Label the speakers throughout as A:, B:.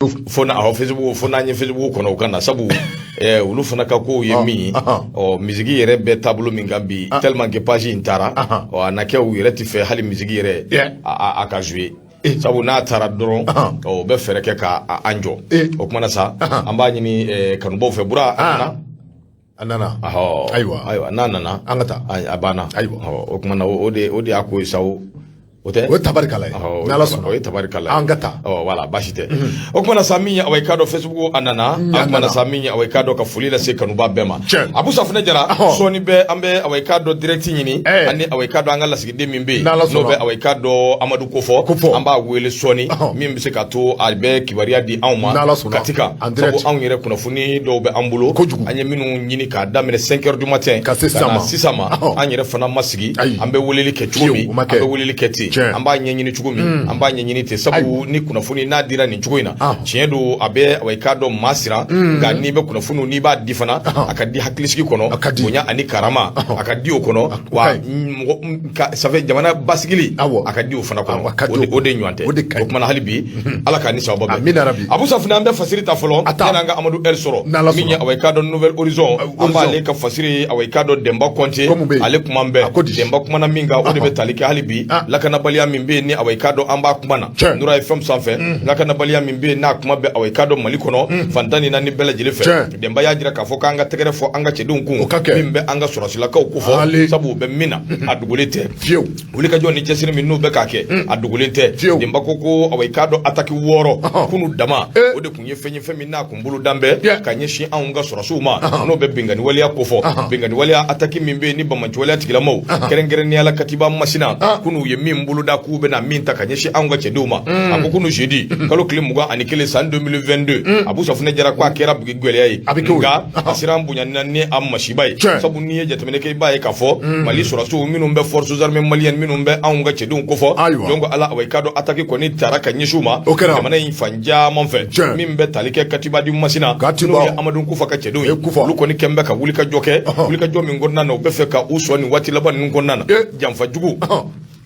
A: Fo na awɔ, Facebook, fo n'an ye Facebook kɔnɔ, u ka na, sabu olu fana ka kow ye min ye. Ɔ, misigi yɛrɛ bɛ taabolo min kan bi, tellement que page in taara, ɔ, a na kɛ u yɛrɛ ti fɛ hali misigi yɛrɛ a ka jouer, sabu n'a taara dɔrɔn, ɔ, u bɛ fɛɛrɛ kɛ ka an jɔ. O kumana sa, an b'a ɲini kanubaw fɛ. Bura, a nana.
B: A nana.
A: Ahɔ.
B: Ayiwa.
A: Ayiwa, n'a nana,
B: An ka taa.
A: A banna.
B: Ayiwa.
A: O kumana, o de y'a ko ye sa, o o tɛ.
B: O ye tabarikala ye. N'Ala sɔnna.
A: O ye tabarikala ye.
B: An ka taa.
A: Ɔ, voilà, baasi tɛ. O kumana sa, min ye, awa, i k'a dɔn, Facebook a nana. A kumana sa, min ye, awa, i k'a dɔn, ka foli lase kanuba bɛɛ ma. Abu Safunɛ Jara, sɔɔni bɛ an bɛ, awa, i k'a dɔn, direct ɲini ani, awa, i k'a dɔn, an ka lasigiden min bɛ yen, n'o bɛ, awa, i k'a dɔn, Amadu Kofɔ.
B: Kofɔ.
A: An b'a wele sɔɔni, min bɛ se ka to a bɛ kibaruya di anw ma
B: N'Ala sɔnna.
A: Kati kan,
B: En direct.
A: sabu anw yɛrɛ, kunnafoni dɔw bɛ an bolo.
B: Kojugu.
A: An ye minnu ɲini k'a daminɛ 5 heures du matin
B: Ka se sisan
A: na
B: ma.
A: Sisan ma, an yɛrɛ fana ma sigi. An bɛ weleli kɛ cogo
B: Fiyewu,
A: min,
B: o ma
A: an
B: kɛ.
A: bɛ weleli kɛ ten. An b'a ɲɛɲini cogo min, an b'a ɲɛɲini ten, sabu ni kunnafoni n'a dira nin cogo in na, tiɲɛ don, a bɛ, awa, i k'a dɔn, maa siran. Nka n'i bɛ kunnafoniw, n'i b'a di fana, a ka di hakilisigi kɔnɔ.
B: A ka di.
A: Bonya ani karama, a ka di o kɔnɔ. Wa
B: Ka ɲi.
A: mɔgɔ ka ça fait jamana basigili, a ka di o fana
B: A ka
A: kɔnɔ.
B: di
A: O de
B: o
A: o de ɲɔgɔn tɛ.
B: O de ka ɲi.
A: O kumana, hali bi, Ala k'a ni sababa bɛn.
B: Amina rabi.
A: Abu Safunɛ, an bɛ fasiri ta fɔlɔ
B: A ta.
A: yanni an ka Amadu El sɔrɔ.
B: N'Ala
A: Min ye,
B: sɔnna.
A: awa, i k'a dɔn, Nouvel Horizon, an
B: Horizon.
A: b'ale ka fasiri, awa, i k'a dɔn, Denba Kɔnte.
B: Ko mun bɛ yen?
A: Ale kuma bɛɛ.
B: A ko di?
A: Denba kumana min kan, o de bɛ tali kɛ hali bi lakanabaliya min bɛ yen ni, awa, i k'a dɔn, an b'a kuma na Nura FM sanfɛ, lakanabaliya min bɛ yen n'a kuma bɛ, awa, i k'a dɔn, Mali kɔnɔ fan 14 bɛɛ lajɛlen fɛ. Denba y'a jira k'a fɔ k'an ka tɛgɛrɛ fɔ an ka cɛdenw kun,
B: O ka kɛ.
A: min bɛ an ka sɔrɔsilakaw kofɔ,
B: Ale.
A: sabu u bɛ min na, a dogolen tɛ.
B: Fiyewu.
A: Wulikajɔ ni cɛsiri min n'u bɛ k'a kɛ, a dogolen tɛ. Denba ko awa, i k'a dɔn, attaque 6 kunu dama, o de tun ye fɛn ye, fɛn min n'a kun bolo dan bɛ ka ɲɛsin anw ka sɔrɔsiw ma, n'o bɛ binkanni waleya kofɔ, binkanni waleya attaque min bɛ yen ni banbaanci waleya tigilamaw, kɛrɛnkɛrɛnnenya la Katiba Masina, kunu u ye min boloda k'u bɛna min ta ka ɲɛsin anw ka cɛdenw ma. A ko kunu jeudi, kalo tile 21, san 2022, Abu Safunɛ Jara ko a kɛra gɛlɛya ye.
B: A bɛ kɛ o ye.
A: Nka a siran bonyana ni a masiba ye, sabu n'i ye jateminɛ kɛ, i b'a ye k'a fɔ Mali sɔrɔsiw minnu bɛ Forces armées maliennes, minnu bɛ anw ka cɛdenw kofɔ, donc ala, awa, i k'a dɔn, attaque kɔni taara ka ɲɛsin u ma
B: O kɛra.
A: jamana in fan caman fɛ, min bɛ tali kɛ Katiba di Masina,
B: Katiba.
A: n'o ye Amadu Kufa ka cɛdenw ye.
B: E Kufa.
A: Olu kɔni kɛn bɛ ka wulikajɔ kɛ, wulikajɔ min kɔnɔna na, u bɛ fɛ ka u sɔn nin waati laban ninnu kɔnɔna na, janfa jugu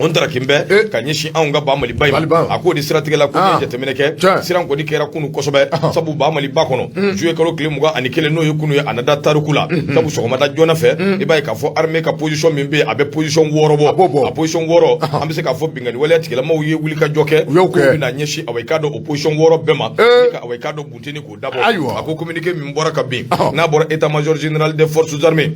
A: o ntarakin bɛ ka ɲɛsin anw ka ba Maliba in ma.
B: Maliba.
A: A k'o de siratigɛ la, ko n'i ye jateminɛ kɛ, siran kɔni kɛra kunu kosɛbɛ, sabu ba Maliba kɔnɔ, juillet kalo tile 21, n'o ye kunu ye, a na da tariku la, sabu sɔgɔmada joona fɛ, i b'a ye k'a fɔ armée ka position min bɛ yen, a bɛ position 6 bɔ.
B: A b'o bɔ.
A: A position 6, an bɛ se k'a fɔ binkanni waleya tigilamaw ye wulikajɔ kɛ,
B: U y'o
A: k'u
B: kɛ.
A: bɛna ɲɛsin, awa, i k'a dɔn, o position 6 bɛɛ ma, ni ka, awa, i k'a dɔn, bunteni k'o dabɔ. A ko communiqué min bɔra ka bin, n'a bɔra état major général des forces armées,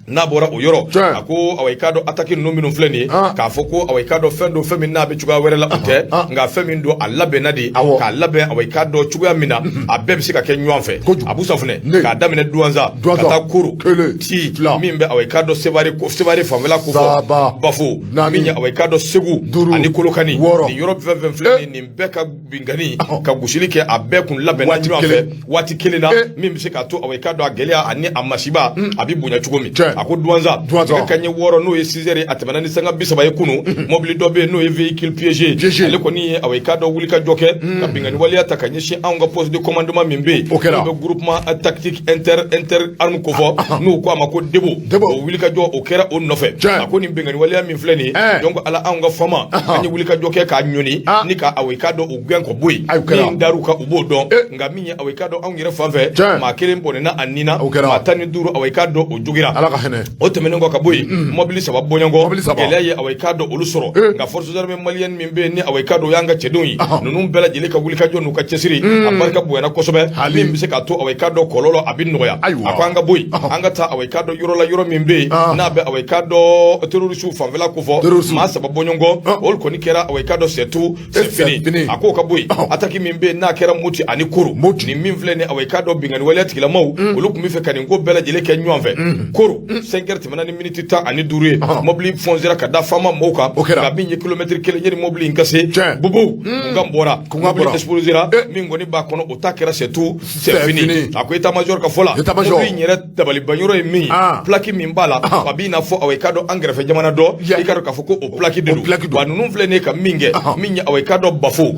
A: n'a bɔra o yɔrɔ, a ko, awa, i k'a dɔn, attaque ninnu minnu filɛ nin ye, k'a fɔ ko, awa, i k'a dɔn, fɛn don, fɛn min n'a bɛ cogoya wɛrɛ la, o tɛ, nka fɛn min don, a labɛnna de, k'a labɛn, awa, i k'a dɔn, cogoya min na a bɛɛ bɛ se ka kɛ ɲɔgɔn fɛ.
B: Kojugu.
A: Abu Safunɛ,
B: Ne.
A: k'a daminɛ Duwanza,
B: Duwanza.
A: ka taa Koro,
B: Kelen,
A: ti
B: fila,
A: min bɛ, awa, i k'a dɔn, Sevare, Sevare fanfɛla ko fɔ,
B: Saba,
A: Bafo,
B: naani,
A: min ye, awa, i k'a dɔn, Segu
B: duuru,
A: ani Kolokani,
B: wɔɔrɔ.
A: nin yɔrɔ fɛn fɛn filɛ nin ye, nin bɛɛ ka binkanni ka gosili kɛ, a bɛɛ kun labɛnna
B: Waati
A: ɲɔgɔn fɛ
B: kelen.
A: waati kelen na, min bɛ se k'a to, awa, i k'a dɔn, a gɛlɛya ani a masiba a bɛ bonya cogo min. A ko Duwanza,
B: Duwanza.
A: nɛgɛ kanɲɛ 6, n'o ye 6 heures ye, a tɛmɛna ni sanga 30 ye kunu, mobili dɔ bɛ yen n'o ye véhicule piégé,
B: Piégé.
A: ale kɔni ye, awa, i k'a dɔn, wulikajɔ kɛ ka binkanni waleya ta ka ɲɛsin anw ka poste de commandement min bɛ yen,
B: O kɛra.
A: n'o bɛ groupement tactique inter arme kofɔ, n'u ko a ma ko Debo.
B: Debo.
A: O wulikajɔ o kɛra o nɔfɛ. A ko nin binkanni waleya min filɛ nin ye, donc ala, anw ka fama, an ye wulikajɔ kɛ k'a ɲɔni ni ka, awa, i k'a dɔn, o gɛn kɔ bɔ yen.
B: Ayi, o kɛra.
A: Min dar'u kan, u b'o dɔn. Nka min ye, awa, i k'a dɔn, anw yɛrɛ fan fɛ, maa kelen bɔnɛna a nin na,
B: O kɛra.
A: maa 15, awa, i k'a dɔn, o jogira.
B: Ala ka hinɛ.
A: O tɛmɛnen kɔ ka bɔ yen, mɔbili 3 bɔɲɔgɔn,
B: Mɔbili 3.
A: gɛlɛya ye, awa, i k'a dɔn, olu sɔrɔ. Nka forces armées maliennes min bɛ yen ni, awa, i k'a dɔn, o y'an ka cɛdenw ye, ninnu bɛɛ lajɛlen ka wulikajɔ n'u ka cɛsiri, a barika bonyana kosɛbɛ, min bɛ se k'a to, awa, i k'a dɔn, kɔlɔlɔ a bɛ nɔgɔya. A ko an ka bɔ yen, an ka taa, awa, i k'a dɔn, yɔrɔ la, yɔrɔ min bɛ yen n'a bɛ, awa, i k'a dɔn, terroriste fanfɛla kofɔ,
B: Terroriste.
A: maa 3 bɔɲɔgɔn, olu kɔni kɛra, awa, i k'a dɔn, c'est tout, c'est
B: c'est
A: fini.
B: fini.
A: A k'o ka bɔ yen, attaque min bɛ yen n'a kɛra Moti ani Koro,
B: Moti.
A: nin min filɛ nin, awa, i k'a dɔn, binkanni waleya tigilamaw, olu tun bɛ fɛ ka nin ko bɛɛ lajɛlen kɛ ɲɔgɔn fɛ. Koro, 5 heures tɛmɛna ni miniti 15 ye, mobili foncera ka da fama mɔgɔw kan.
B: O kɛra.
A: Nka min ye kilomɛtiri 1 ye ni mobili in ka se, bobow kunkan bɔra,
B: Kunkan
A: mobili
B: bɔra.
A: explosera, min kɔni b'a kɔnɔ, o ta kɛra, c'est tout, c'est
B: C'est
A: fini.
B: fini.
A: A ko état major ka fɔ la,
B: État major.
A: mobili in yɛrɛ dabaliban yɔrɔ ye min ye, plaque min b'a la, a b'i n'a fɔ, awa, i k'a dɔn, an kɛrɛfɛ jamana dɔ, i k'a dɔn k'a fɔ ko o plaque de
B: O plaque
A: don.
B: don.
A: Wa ninnu filɛ nin ye ka min kɛ, min ye, awa, i k'a dɔn, Bafo,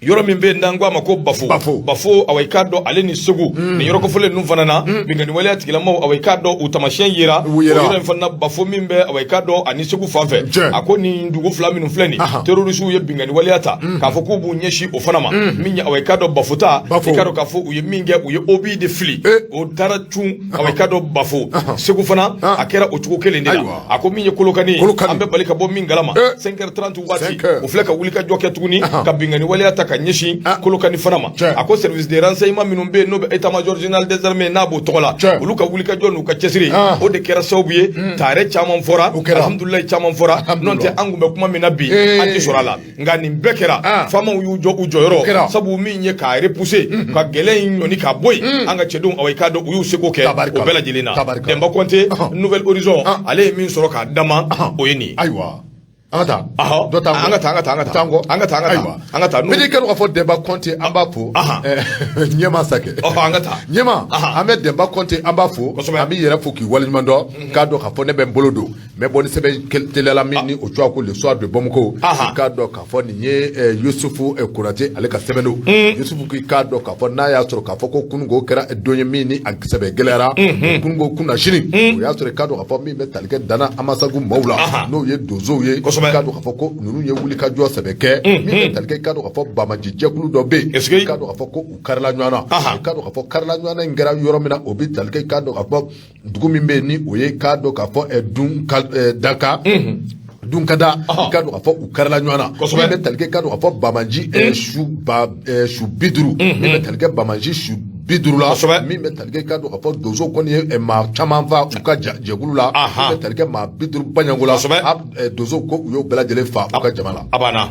A: Yɔrɔ min bɛ yen n'an ko a ma ko Bafo.
B: Bafo.
A: Bafo, awa, i k'a dɔn, ale ni Segu, nin yɔrɔ kofɔlen ninnu fana na, binkanni waleya tigilamaw, awa, i k'a dɔn, u tamasiyɛn yera
B: U yera.
A: o yɔrɔ in fana na, Bafo min bɛ, awa, i k'a dɔn, ani Segu fan fɛ. A ko nin dugu fila minnu filɛ nin, terroristew ye binkanni waleya ta k'a fɔ k'u b'u ɲɛsin o fana ma. Min ye, awa, i k'a dɔn, Bafo ta,
B: Bafo.
A: i k'a dɔn k'a fɔ u ye min kɛ, u ye obus de fili, o taara cun, awa, i k'a dɔn, Bafo. Segu fana, a kɛra o cogo kelen de la. A ko min ye Kolokani ye,
B: Kolokani.
A: an bɛ bali ka bɔ min kalama, 5h30 waati,
B: 5 heures.
A: o filɛ ka wulikajɔ kɛ tuguni ka binkanni waleya ta ka ɲɛsin Kolokani fana ma. A ko service de renseignement minnu bɛ yen, n'o bɛ état major général des armées, n'a b'o tɔgɔ la, olu ka wulikajɔ n'u ka cɛsiri, o de kɛra sababu ye taare caman fɔra.
B: O kɛra.
A: Alhamdulilayi, caman fɔra. N'o tɛ, an kun bɛ kuma min na bi, an tɛ sɔrɔ a la. Nka nin bɛɛ kɛra, faamaw y'u jɔ u jɔyɔrɔ,
B: O kɛra.
A: sabu min ye k'a repousser, ka gɛlɛn in ɲɔni ka bɔ yen, an ka cɛdenw, awa, i k'a dɔn, u y'u seko kɛ o
B: Tabarikala.
A: bɛɛ lajɛlen na.
B: Tabarikala.
A: Denba Kɔnte, Nouvel Horizon, ale ye min sɔrɔ k'a dama, o ye nin ye.
B: Ayiwa, an ka taa.
A: Ahɔ.
B: Dɔ t'an kɔ.
A: An ka taa, an ka taa, an ka taa.
B: T'an kɔ.
A: An ka taa, an ka taa.
B: Ayiwa.
A: An ka taa.
B: N kɛlen k'a fɔ Denba Kɔnte, an b'a fo. Ɲɛma Sakɛ.
A: Ɔhɔ, an ka taa.
B: Ɲɛma, an bɛ Denba Kɔnte, an b'a fo.
A: Kosɛbɛ.
B: An b'i yɛrɛ fo k'i waleɲuman dɔn, k'a dɔn k'a fɔ ne bɛ n bolo don n bɛ bɔ ni sɛbɛn teliyala min ni o cogoya ko Le Soir de Bamako. I k'a dɔn k'a fɔ nin ye Yusufu Konate, ale ka sɛbɛn don. Yusufu k'i k'a dɔn k'a fɔ n'a y'a sɔrɔ k'a fɔ ko kununko kɛra don ye min ni a sɛbɛ gɛlɛyara, kununko kunnasini, o y'a sɔrɔ i k'a dɔn k'a fɔ min bɛ tali kɛ Dana Amasagu maaw la, n'o ye donsow ye, i k'a dɔn k'a fɔ ko ninnu ye wulikajɔ sɛbɛ kɛ min bɛ tali kɛ, i k'a dɔn k'a fɔ bamaji jɛkulu dɔ bɛ yen,
A: Est-ce que
B: i k'a dɔn k'a fɔ ko u karila ɲɔgɔn na. I k'a dɔn k'a fɔ karila ɲɔgɔn na in kɛra yɔrɔ min na, o bɛ tali kɛ, i k'a dɔn k'a fɔ dugu min bɛ yen ni o ye, i k'a dɔn k'a fɔ dun ka daka dunkada, i k'a dɔn k'a fɔ u karila ɲɔgɔn na. Min bɛ tali kɛ, i k'a dɔn k'a fɔ bamaji su ba su 50, min bɛ tali kɛ bamaji su 50 la, min bɛ tali kɛ, i k'a dɔn k'a fɔ donso kɔni ye maa caman fa u ka jɛkulu la, min bɛ tali kɛ maa 50 baɲanko la, donso ko u y'o bɛɛ lajɛlen fa u ka jama la.
A: A banna,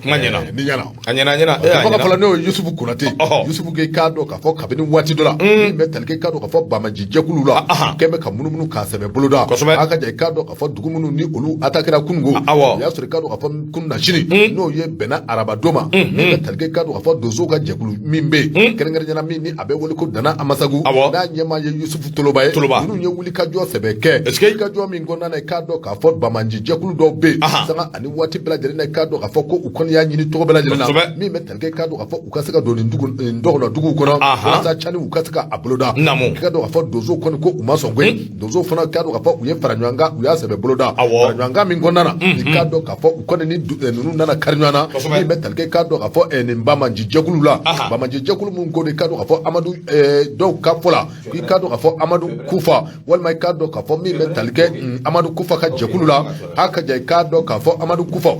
A: kuma ɲɛna.
B: Ni ɲɛna.
A: A ɲɛna, a ɲɛna. A
B: fɔ ka
A: ɲɛna.
B: fɔlɔ, n'o ye Yusufu Konate. Yusufu k'i k'a dɔn k'a fɔ kabini waati dɔ la, min bɛ tali kɛ, i k'a dɔn k'a fɔ bamaji jɛkulu la, kɛn bɛ ka munumunu k'a sɛbɛ boloda. A ka ja, i k'a dɔn k'a fɔ dugu minnu ni olu atakɛra kununko,
A: Awɔ.
B: o y'a sɔrɔ i k'a dɔn k'a fɔ kunun sini, n'o ye bɛnna arabadon ma, min bɛ tali kɛ, i k'a dɔn k'a fɔ donsow ka jɛkulu min bɛ yen, kɛrɛnkɛrɛnnenya min ni a bɛ wele ko Dana Amasagu,
A: Awɔ.
B: n'a ɲɛmaa ye Yusufu Toloba ye,
A: Toloba.
B: ninnu ye wulikajɔ sɛbɛ kɛ.
A: Est-ce que
B: Wulikajɔ min kɔnɔna na, i k'a dɔn k'a fɔ bamaji jɛkulu dɔw bɛ yen, sanga ani waati bɛɛ lajɛlen na, i k'a dɔn k'a fɔ ko u kɔni y'a ɲini cogo bɛɛ lajɛlen na, min bɛ tali kɛ, i k'a dɔn k'a fɔ u ka se ka don nin dugu nin dɔgɔnɔ duguw kɔnɔ, walasa cani u ka se ka a boloda. I k'a dɔn k'a fɔ donsow kɔni ko u ma sɔn koyi. Donsow fana, i k'a dɔn k'a fɔ u ye fara ɲɔgɔn kan, u y'a sɛbɛ boloda. Fara ɲɔgɔn kan min kɔnɔna na, i k'a dɔn k'a fɔ u kɔni ni ninnu nana kari ɲɔgɔn na, min bɛ tali kɛ, i k'a dɔn k'a fɔ nin bamaji jɛkulu la, bamaji jɛkulu min ko de, i k'a dɔn k'a fɔ Amadu dɔw ka fɔ la, i k'a dɔn k'a fɔ Amadu Kufa, walima i k'a dɔn k'a fɔ min bɛ tali kɛ Amadu Kufa ka jɛkulu la, a ka ja, i k'a dɔn k'a fɔ Amadu Kufa,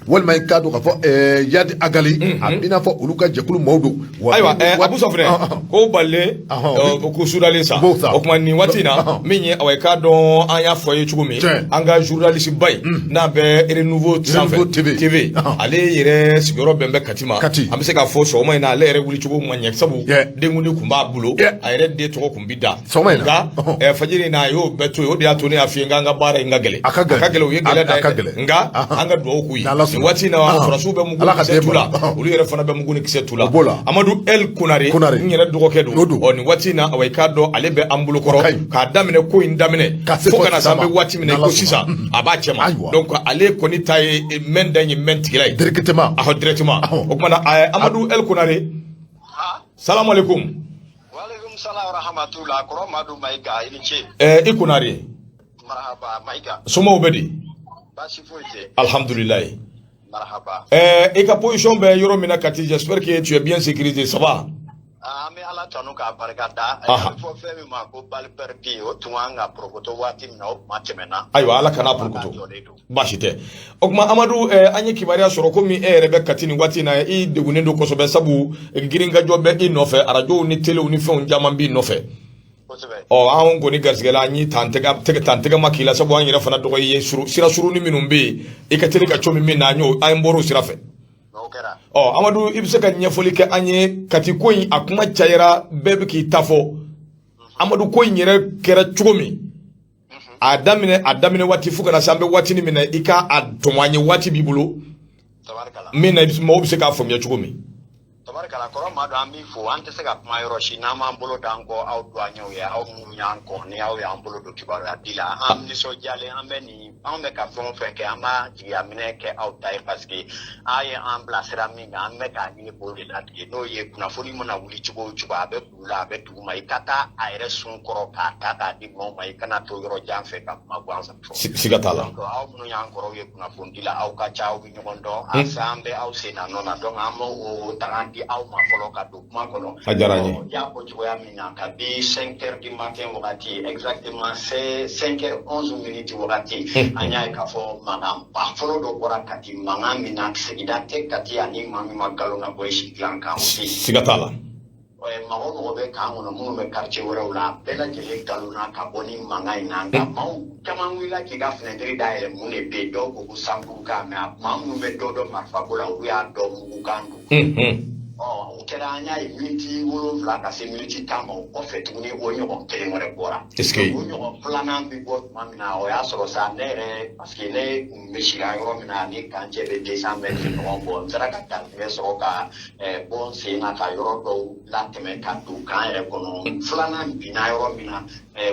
B: walima i k'a dɔn k'a fɔ Yadi Agali, a b'i n'a fɔ olu ka jɛkulu maaw don.
A: Wa ayiwa, Abu Safunɛ ko balen ko sudalen sa.
B: B'o sa.
A: O tuma nin waati in na, min ye, awa, i k'a dɔn, an y'a fɔ a ye cogo min, an ka journaliste ba in, n'a bɛ Renouveau sanfɛ,
B: Renouveau TV.
A: TV, ale yɛrɛ sigiyɔrɔ bɛn bɛ Kati ma.
B: Kati.
A: An bɛ se k'a fɔ sɔgɔma in na, ale yɛrɛ wulicogo ma ɲɛ, sabu denkundi kun b'a bolo, a yɛrɛ den tɔgɔ kun bi da
B: Sɔgɔma in na.
A: Nka fajiri in na, a y'o bɛɛ to yen. O de y'a to ne y'a f'i ye k'an ka baara in ka gɛlɛn.
B: A ka gɛlɛn.
A: A ka gɛlɛn, o ye gɛlɛya
B: A ka
A: da ye dɛ.
B: gɛlɛn.
A: Nka an ka dugawu k'u ye.
B: N'Ala sɔnna.
A: Nin waati in na, sɔrɔdasiw bɛ mugu
B: Ala
A: ni
B: ka
A: kisɛ
B: den
A: tu la,
B: bɔ.
A: olu yɛrɛ fana bɛ mugu ni kisɛ tu la.
B: O b'o la.
A: Amadu El Konare,
B: Konare.
A: n yɛrɛ dɔgɔkɛ don.
B: O don.
A: Ɔ, nin waati in na, awa, i k'a dɔn, ale bɛ an bolo
B: O ka
A: kɔrɔ
B: ɲi.
A: k'a daminɛ ko in daminɛ
B: Ka se
A: fo
B: fɔ
A: ka na se an
B: sisan
A: bɛ waati min na i
B: ma.
A: ko
B: N'Ala
A: sisan,
B: sɔnna.
A: a b'a cɛ ma.
B: Ayiwa.
A: Donc ale kɔni ta ye mɛn dan ye mɛn tigila ye.
B: Directement.
A: Ahɔ, directement. O kumana Amadu El Konare, salamu aleykum.
C: Waaleykum salam wa rahmatullah. Kɔrɔ Madu Mayiga, i ni ce.
A: I Konare.
C: Marhaba Mayiga.
A: Somɔgɔw bɛ di?
C: Baasi foyi tɛ.
A: Alhamdulilayi.
C: Marhaba.
A: I ka position bɛ yɔrɔ min na Kati, j'espère que tu es bien sécurisé, ça va?
C: An bɛ Ala tanu k'a barika da. A bɛ fɔ fɛn min ma ko balle perdue, o tun kan ka porokoto waati min na, o kuma tɛmɛna.
A: Ayiwa, Ala kana porokoto.
C: Jɔlen don.
A: Baasi tɛ. O tuma Amadu, an ye kibaruya sɔrɔ komi e yɛrɛ bɛ Kati nin waati in na, i degunnen don kosɛbɛ, sabu girinkajɔ bɛ i nɔfɛ, arajow ni telew ni fɛnw caman b'i nɔfɛ.
C: Kosɛbɛ.
A: Ɔ, an kɔni garisɛgɛla, an y'i tan tɛgɛ tɛgɛ tan tɛgɛ ma k'i la, sabu an yɛrɛ fana dɔgɔ ye sira surunin minnu bɛ yen, i ka teli ka co min na, an y'o an bɔr'o sira fɛ.
C: O kɛra.
A: Ɔ, Amadu, i bɛ se ka ɲɛfɔli kɛ an ye Kati ko in, a kuma cayara, bɛɛ bɛ k'i ta fɔ. Amadu, ko in yɛrɛ kɛra cogo min, a daminɛ waati fo ka na se an bɛ waati min na, i ka a tɔmɔ an ye, waati b'i bolo
C: Tabarikala.
A: min na, mɔgɔw bɛ se k'a faamuya cogo min.
C: Tabarikala kɔrɔ maa dɔn an b'i fo, an tɛ se ka kuma yɔrɔ si n'an m'an bolo d'an kɔ aw douaniers ye, aw minnu y'an kɔn ni aw y'an bolo don kibaruya di la. An nisɔndiyalen, an bɛ nin, anw bɛ ka fɛn o fɛn kɛ, an b'a jigiya minɛ kɛ aw ta ye, parce que a ye an bilasira min kan, an bɛ k'a ɲini k'o de latigɛ, n'o ye kunnafoni mana wuli cogo o cogo, a bɛ kulu la, a bɛ dugu ma, i ka taa a yɛrɛ sun kɔrɔ k'a ta k'a di maaw ma, i kana to yɔrɔ jan fɛ ka kuma gansan fɔ.
A: Siga t'a la.
C: Donc aw minnu y'an kɔrɔw ye kunnafoni di la, aw ka ca, aw bɛ ɲɔgɔn dɔn, a san bɛ aw sen na nɔ na, donc an b'o ta di aw ma fɔlɔ ka don kuma kɔnɔ.
A: A diyara n ye.
C: I y'a fɔ cogoya min na, kabi 5 heures du matin wagati, exactement c'est 5 heures 11 minutes wagati, an y'a ye k'a fɔ mankanba fɔlɔ dɔ bɔra Kati, mankan min na sigida tɛ Kati ani maa min ma nkalon ka bɔ i si dilan kan, o tɛ yen.
A: Siga t'a la.
C: Mɔgɔ o mɔgɔ bɛ camp kɔnɔ, minnu bɛ quartier wɛrɛw la, a bɛɛ lajɛlen galonna ka bɔ ni mankan in na. Nka maaw caman wulila k'i ka fenêtre dayɛlɛ, mun de bɛ yen? Dɔw ko ko sankurukan, mais maa minnu bɛ dɔ dɔn marifako la, olu y'a dɔn mugukan don. Ɔ, o kɛra, an y'a ye miniti 7 ka se miniti 10 ma, o kɔfɛ tuguni o ɲɔgɔn kelen wɛrɛ bɔra.
A: Est-ce que
C: o ɲɔgɔn filanan bɛ bɔ tuma min na, o y'a sɔrɔ sa ne yɛrɛ, parce que ne kun bɛ sira yɔrɔ min na ni camp cɛ bɛ 200 mètres ɲɔgɔn bɔ, n sera ka garijɛgɛ sɔrɔ ka bɔ n sen na ka yɔrɔ dɔw latɛmɛ ka don camp yɛrɛ kɔnɔ. Filanan binna yɔrɔ min na,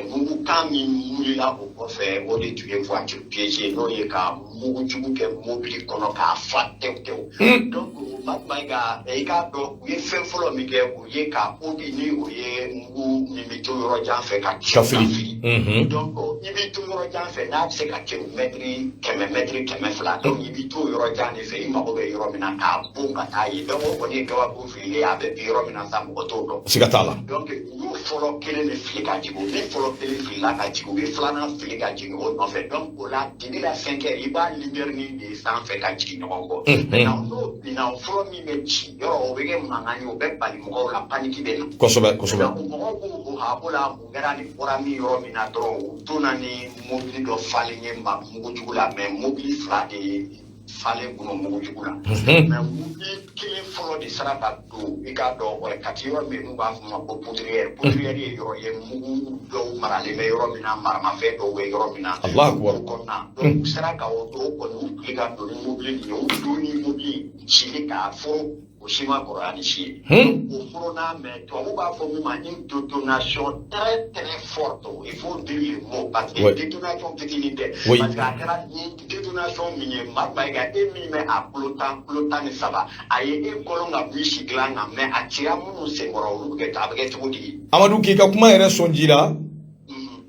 C: mugukan min wulila o kɔfɛ, o de tun ye voiture piégée, n'o ye ka mugujugu kɛ mobili kɔnɔ k'a fa tewu tewu. Donc Madu Mayiga, i k'a dɔn u ye fɛn fɔlɔ min kɛ, o ye ka obus, ni o ye mugu min bɛ to yɔrɔ jan fɛ ka
A: ka fili.
C: Donc i bɛ to yɔrɔ jan fɛ, n'a bɛ se ka kɛ mɛtiri 100, mɛtiri 200, donc i bɛ to yɔrɔ jan de fɛ, i mago bɛ yɔrɔ min na k'a bon ka taa yen. Donc o kɔni ye kabakuru fililen ye, a bɛ bin yɔrɔ min na sa, mɔgɔ t'o dɔn.
A: Siga t'a la.
C: Donc u y'o fɔlɔ kelen de fili ka jigin, u bɛ fɔlɔ kelen filila ka jigin, u bɛ filanan fili ka jigin o nɔfɛ. Donc o la dibi la 5 heures, i b'a lumière ni de sanfɛ ka jigin ɲɔgɔn kɔ. Maintenant n'o binna, fɔlɔ min bɛ ci yɔrɔ, o bɛ kɛ mankan ye, o bɛ bali mɔgɔw la, panique bɛ na.
A: Kosɛbɛ kosɛbɛ.
C: Mɔgɔw b'o ha o la, mun kɛra, nin bɔra min yɔrɔ min na dɔrɔn, u donna ni mobili dɔ falen ye mugujugu la, mais mobili fila de falen kɔnɔ mugujugu la, mais mobili kelen fɔlɔ de sera ka don. I k'a dɔn Kati yɔrɔ min n'u b'a fɔ ma ko poudrière, poudrière ye yɔrɔ ye mugu dɔw maralen bɛ yɔrɔ min na, maramafɛn dɔw bɛ yɔrɔ min na.
A: Allahu akbar.
C: O kɔnɔna, donc u sera ka o dɔw kɔni, u tile ka don ni mobili nin ye, u don ni mobili cili k'a foro, o si ma kɔrɔya ni si ye. O foro n'a mɛn, tubabu b'a fɔ min ma une détonation très très forte, il faut dire le mot, parce que détonation fitinin tɛ, parce que a kɛra ni détonation min ye, Madu Mayiga, e min bɛ a kulo 10, kulo 13, a ye e kɔlɔn ka bɔ i si dilan kan, mais a cira minnu senkɔrɔ, olu bɛ kɛ, a bɛ kɛ cogo di?
A: Amadu, k'i ka kuma yɛrɛ sɔn ji la,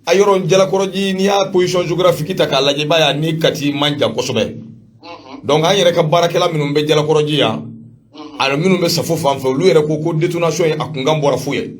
A: a yɔrɔ Jalakɔrɔji, n'i y'a position géographique ta k'a lajɛ, i b'a ye a ni Kati man jan kosɛbɛ. Donc an yɛrɛ ka baarakɛla minnu bɛ Jalakɔrɔji yan ani minnu bɛ Safo fan fɛ, olu yɛrɛ ko ko détonation in a kunkan bɔra fu ye.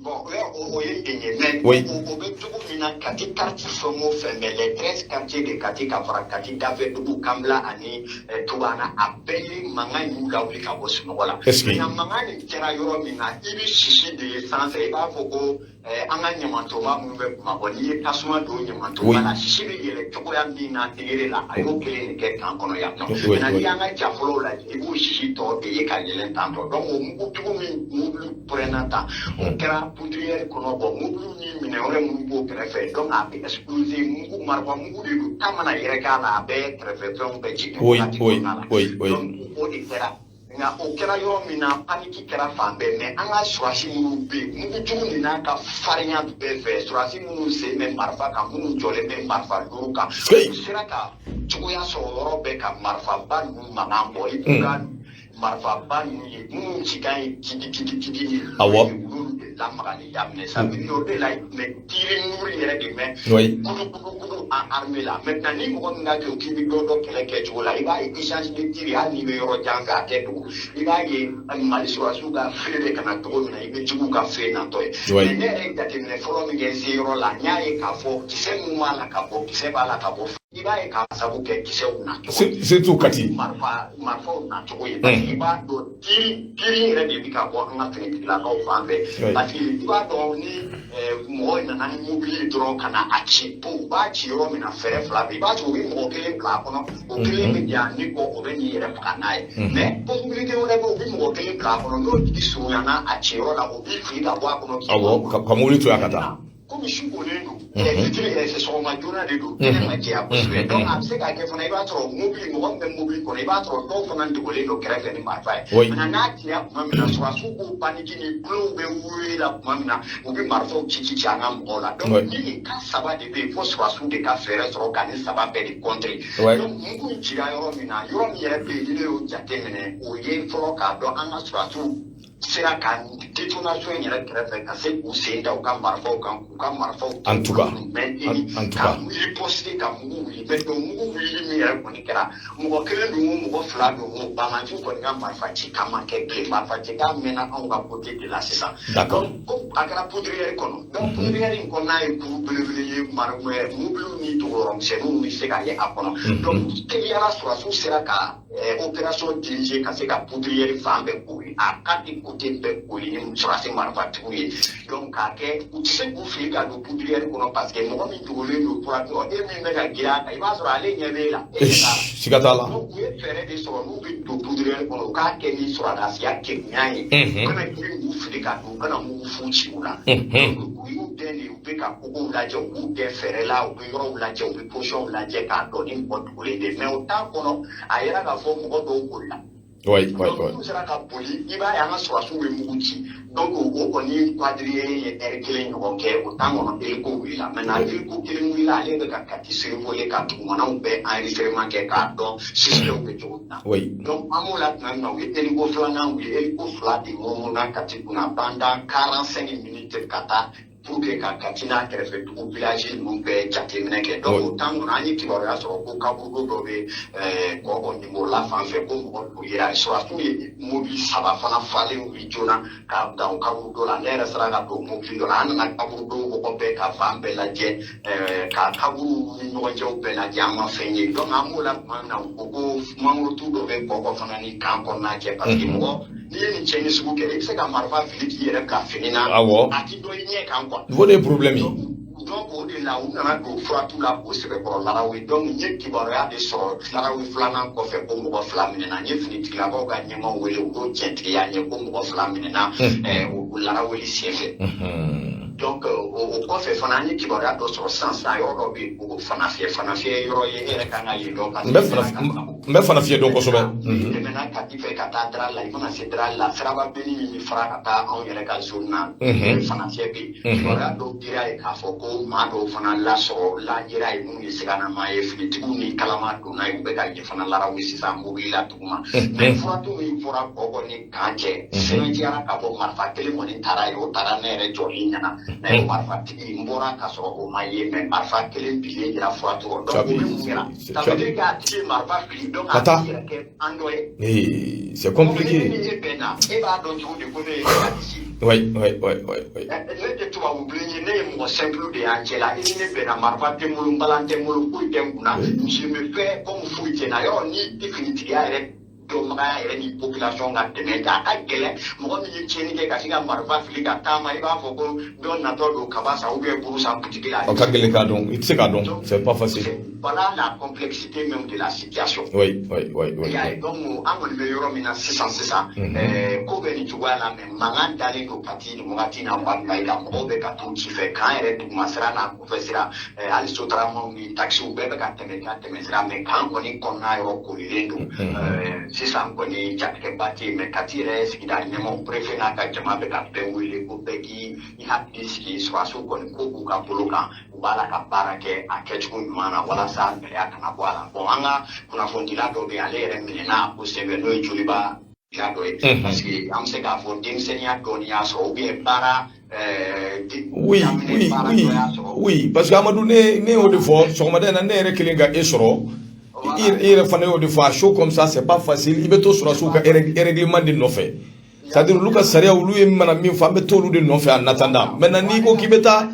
C: Bon, o ye yen ye, mais o bɛ cogo min na, Kati quartier fɛn o fɛn bɛ, les 13 quartiers de Kati, ka fara Kati dafɛ dugu Kanbila ani Tubana, a bɛɛ ye mankan y'u lawuli ka bɔ sunɔgɔ la.
A: Est-ce que
C: nka mankan nin kɛra yɔrɔ min na, i bɛ sisi de ye sanfɛ, i b'a fɔ ko an ka ɲamantonba minnu bɛ Bamakɔ, n'i ye tasuma don ɲamantonba la, sisi bɛ yɛlɛ cogoya min na degré la, a y'o kelen de kɛ camp kɔnɔ yan nɔ. Maintenant n'i y'an ka ja fɔlɔw lajɛ, i b'o sisi tɔ de ye ka yɛlɛn tan tɔ. Donc o mugujugu min mobili pɛrɛnna tan, o kɛra poudrière kɔnɔ. Bon, mobili ni minɛn wɛrɛ minnu b'o kɛrɛfɛ, donc a bɛ exploser, mugu marifa mugu de don, ta mana yɛrɛkɛ a la, a bɛ kɛrɛfɛ fɛnw bɛɛ jigin. Donc o de kɛra. Nka o kɛra yɔrɔ min na, panique kɛra fan bɛɛ, mais an ka sɔrɔdasi minnu bɛ yen, mugujugu nin n'a ka farinya bɛɛ fɛ, sɔrɔdasi minnu sen bɛ marifa kan, minnu jɔlen bɛ marifa duuru kan, u sera ka cogoya sɔrɔ yɔrɔ bɛɛ ka marifaba ninnu mankan bɔ. I b'u ka marifaba ninnu ye minnu cikan ye kidi kidi kidi ni olu de lamagali daminɛ. Ça veut dire o de la i tun bɛ tirer muru yɛrɛ de mɛn kudu kudu kudu en armée la. Maintenant ni mɔgɔ min ka kɛ k'i bɛ dɔ dɔn kɛlɛ kɛcogo la, i b'a ye échange de tir, hali n'i bɛ yɔrɔ jan fɛ, a tɛ dogo. I b'a ye Mali sɔrɔdasiw ka feu bɛ ka na cogo min na, i bɛ juguw ka feu natɔ ye. Mais ne yɛrɛ ye jateminɛ fɔlɔ min kɛ n se yɔrɔ la, n y'a ye k'a fɔ kisɛ mun b'a la ka bɔ, kisɛ b'a la ka bɔ, i b'a ye k'a sabu kɛ kisɛw nacogo ye.
A: Surtout Kati.
C: Marifa marifaw nacogo ye, parce que i b'a dɔn tir tir yɛrɛ de bɛ ka bɔ an ka finitigilakaw fan fɛ, parce que i b'a dɔn ni mɔgɔ nana ni mobili ye dɔrɔn ka na a ci po, u b'a ci yɔrɔ min na, fɛɛrɛ fila bɛ yen. I b'a sɔrɔ u bɛ mɔgɔ kelen bila a kɔnɔ, o kelen bɛ ja ni kɔ, o bɛ n'i yɛrɛ faga n'a ye. Mais possibilité wɛrɛ bɛ yen, u bɛ mɔgɔ kelen bila a kɔnɔ, n'o tigi surunyana a ci yɔrɔ la, o b'i fili ka bɔ a kɔnɔ.
A: Awɔ, ka mobili to yan ka taa.
C: Komi Komi su kolen don, fitiri sɔgɔma joona de don, kɛnɛ ma jɛya kosɛbɛ. Donc a bɛ se ka kɛ fana, i b'a sɔrɔ mobili, mɔgɔ min bɛ mobili kɔnɔ, i b'a sɔrɔ dɔw fana dogolen don kɛrɛfɛ ni marifa ye. Maintenant n'a cira tuma min na, sɔrɔdasiw b'o panique ni kulow bɛ wuli la tuma min na, u bɛ marifaw ci ci ci an ka mɔgɔw la. Donc ni nin cas saba de bɛ yen, fo sɔrɔdasiw de ka fɛɛrɛ sɔrɔ ka nin saba bɛɛ de contrer. Donc mugu in cira yɔrɔ min na, yɔrɔ min yɛrɛ bɛ yen, ni ne y'o jateminɛ, o ye fɔlɔ k'a dɔn an ka sɔrɔdasiw sera ka détonation in yɛrɛ kɛrɛfɛ ka se k'u sen da u ka marifaw kan, k'u ka marifaw
A: En tout cas,
C: en tout cas, ka riposter, ka mugu wuli. Mais donc mugu wulili min yɛrɛ kɔni kɛra, mɔgɔ kelen don o, mɔgɔ fila don o, bangajiw kɔni ka marifa ci kan ma kɛ bilen. Marifa ci kan mɛnna anw ka côté de la sisan. Donc a kɛra poudrière kɔnɔ. Donc poudrière in kɔnɔna ye kuru belebele ye, mobiliw ni dogoyɔrɔmisɛnninw bɛ se ka ye a kɔnɔ. Donc teliyara, sɔrɔdasiw sera ka opération diriger ka se ka poudrière fan bɛɛ kori, a quatre côté bɛɛ kori ni sɔrɔdasi marifatigiw ye. Donc k'a kɛ u tɛ se k'u fili ka don poudrière kɔnɔ, parce que mɔgɔ min dogolen don fura e min bɛ ka girin a kan, i b'a sɔrɔ ale ɲɛ b'e la.
A: Siga t'a la.
C: Donc u ye fɛɛrɛ de sɔrɔ, n'u bɛ don poudrière kɔnɔ, u k'a kɛ ni sɔrɔdasiya kegunya ye, u kana girin k'u fili ka don, u kana mugu fu ci u la. Donc u y'u dɛn de, u bɛ ka kogow lajɛ, u b'u dɛn fɛɛrɛ la, u bɛ yɔrɔw lajɛ, u bɛ position lajɛ k'a dɔn ni mɔgɔ dogolen de. Mais o t'a kɔnɔ, a yɛrɛ k'a fɔ mɔgɔ dɔw bolila.
A: Oui.
C: N'u sera ka boli, i b'a ye an ka sɔrɔdasiw bɛ mugu ci. Donc o kɔni quadrille ye heure kelen ɲɔgɔn kɛ o temps kɔnɔ, hélico wulila. Maintenant hélico kelen wulila, ale bɛ ka Kati survoler, ka dugumanaw bɛɛ enregistrement kɛ k'a dɔn suspects bɛ cogo min na. Donc an b'o la tuma min na, u ye hélico filanan wuli. Hélico fila de munumunu Kati kunna pendant 45 minutes ka taa pour que ka Kati n'a kɛrɛfɛ dugu village ninnu bɛɛ jateminɛ kɛ. Donc o temps kɔnɔ, an ye kibaruya sɔrɔ ko kaburudo dɔ bɛ Kɔkɔ Nimorola fan fɛ, ko mɔgɔ dɔ yera. Sɔrɔdasiw ye mobili saba fana falen wuli joona ka dan o kaburudo la. Ne yɛrɛ sera ka don mobili dɔ la, an nana kaburudo mɔgɔ bɛɛ ka fan bɛɛ lajɛ, ka kaburuw ni ɲɔgɔn cɛw bɛɛ lajɛ, an ma fɛn ye. Donc an b'o la tuma min na, u ko ko mangorotu dɔ bɛ Kɔkɔ fana ni camp kɔnɔna cɛ, parce que mɔgɔ n'i ye nin cɛnni sugu kɛ, i bɛ se ka marifa fili k'i yɛrɛ bila fini na. A ti dɔn i ɲɛ kan quoi.
A: O de ye problème ye.
C: Donc o de la, u nana don furatu la k'o sɛbɛkɔrɔ Larawe. Donc n ye kibaruya de sɔrɔ Larawe filanan kɔfɛ ko mɔgɔ fila minɛna. N ye finitigilakaw ka ɲɛmaaw wele, u y'o tiɲɛtigiya ɲɛ ko mɔgɔ fila minɛna o Laraweli senfɛ. Donc o kɔfɛ fana, an ye kibaruya dɔ sɔrɔ sisan sisan, yɔrɔ dɔ bɛ yen ko Fanafiyɛ. Fanafiyɛ yɔrɔ ye, e yɛrɛ kan ka yen dɔn.
A: N bɛ Fanafiyɛ dɔn kosɛbɛ.
C: N'i tɛmɛna Kati fɛ ka taa Dara la, i mana se Dara la, siraba benni min bɛ fara ka taa anw yɛrɛ ka zone na, Fanafiyɛ bɛ yen. Kibaruya dɔw dira yen k'a fɔ ko maa dɔw fana lasɔrɔ lajɛra yen, minnu ye siganama ye, finitigiw ni kalama donna yen, u bɛ ka yen fana Larawe sisan mobili la duguma. Mais furatu min fɔra Kɔkɔ ni camp cɛ, sɛbɛntiyara k'a fɔ marifa kelen kɔni taara yen, o taara ne yɛrɛ jɔlen ɲɛna. Mais marifatigi n bɔra k'a sɔrɔ o ma ye, mais marifa kelen bilen yira furatu rɔ. Donc o bɛ mun yira? Ça veut dire k'a tigi ye marifa fili, donc a tigi yɛrɛ kɛ an dɔ
A: ye. C'est compliqué.
C: Ni e bɛnna, e b'a dɔn cogo di ko ne ye jihadiste ye?
A: Oui.
C: Ne tɛ tubabu bilen ye, ne ye mɔgɔ simple de y'an cɛ la. I ni ne bɛnna, marifa tɛ n bolo, nbalan tɛ n bolo, foyi tɛ n kunna. Je me fais comme foyi tɛ n na. Yɔrɔ ni i finitigiya yɛrɛ dɔnbagaya yɛrɛ ni population ka dɛmɛ tɛ, a ka gɛlɛn mɔgɔ min ye tiɲɛni kɛ ka se ka marifa fili ka taama, i b'a fɔ ko dɔ natɔ don kaba san ou bien buru san butigi la.
A: O ka gɛlɛn k'a dɔn, i tɛ se k'a dɔn, c'est pas facile.
C: Voilà la complexité même de la situation.
A: Oui.
C: Donc an kɔni bɛ yɔrɔ min na sisan sisan, ko bɛ nin cogoya la, mais mankan dalen don Kati nin wagati in na. Mayiga, mɔgɔw bɛ ka t'u ci fɛ k'an yɛrɛ duguma sira n'a kɔfɛ sira, hali sotaramaw ni taxiw bɛɛ bɛ ka tɛmɛ ka tɛmɛ sira, mais camp kɔni kɔnɔna yɔrɔ korilen don sisan kɔni, jatigɛba tɛ yen. Mais Kati yɛrɛ sigida ɲɛmɔgɔ, préfet n'a ka jama bɛ ka bɛɛ wele ko bɛɛ k'i hakili sigi. Sɔrɔdasiw kɔni ko b'u ka bolo kan, u b'a la ka baara kɛ a kɛcogo ɲuman na walasa gɛlɛya kana bɔ a la. Bon, an ka kunnafonidila dɔ bɛ yen, ale yɛrɛ minɛna o senfɛ, n'o ye Joliba dɔ ye, parce que an bɛ se k'a fɔ denmisɛnninya dɔɔni y'a sɔrɔ ou bien baara.
A: Oui, parce que Amadou, ne y'o de fɔ sɔgɔmada in na, ne yɛrɛ kelen ka e sɔrɔ, i yɛrɛ fana y'o de fɔ, à chaud comme ça, c'est pas facile. I bɛ to sɔrɔdasiw ka règlement de nɔfɛ, c'est à dire olu ka sariya, olu ye mana min fɔ, an bɛ t'olu de nɔfɛ en attendant. Maintenant n'i ko k'i bɛ taa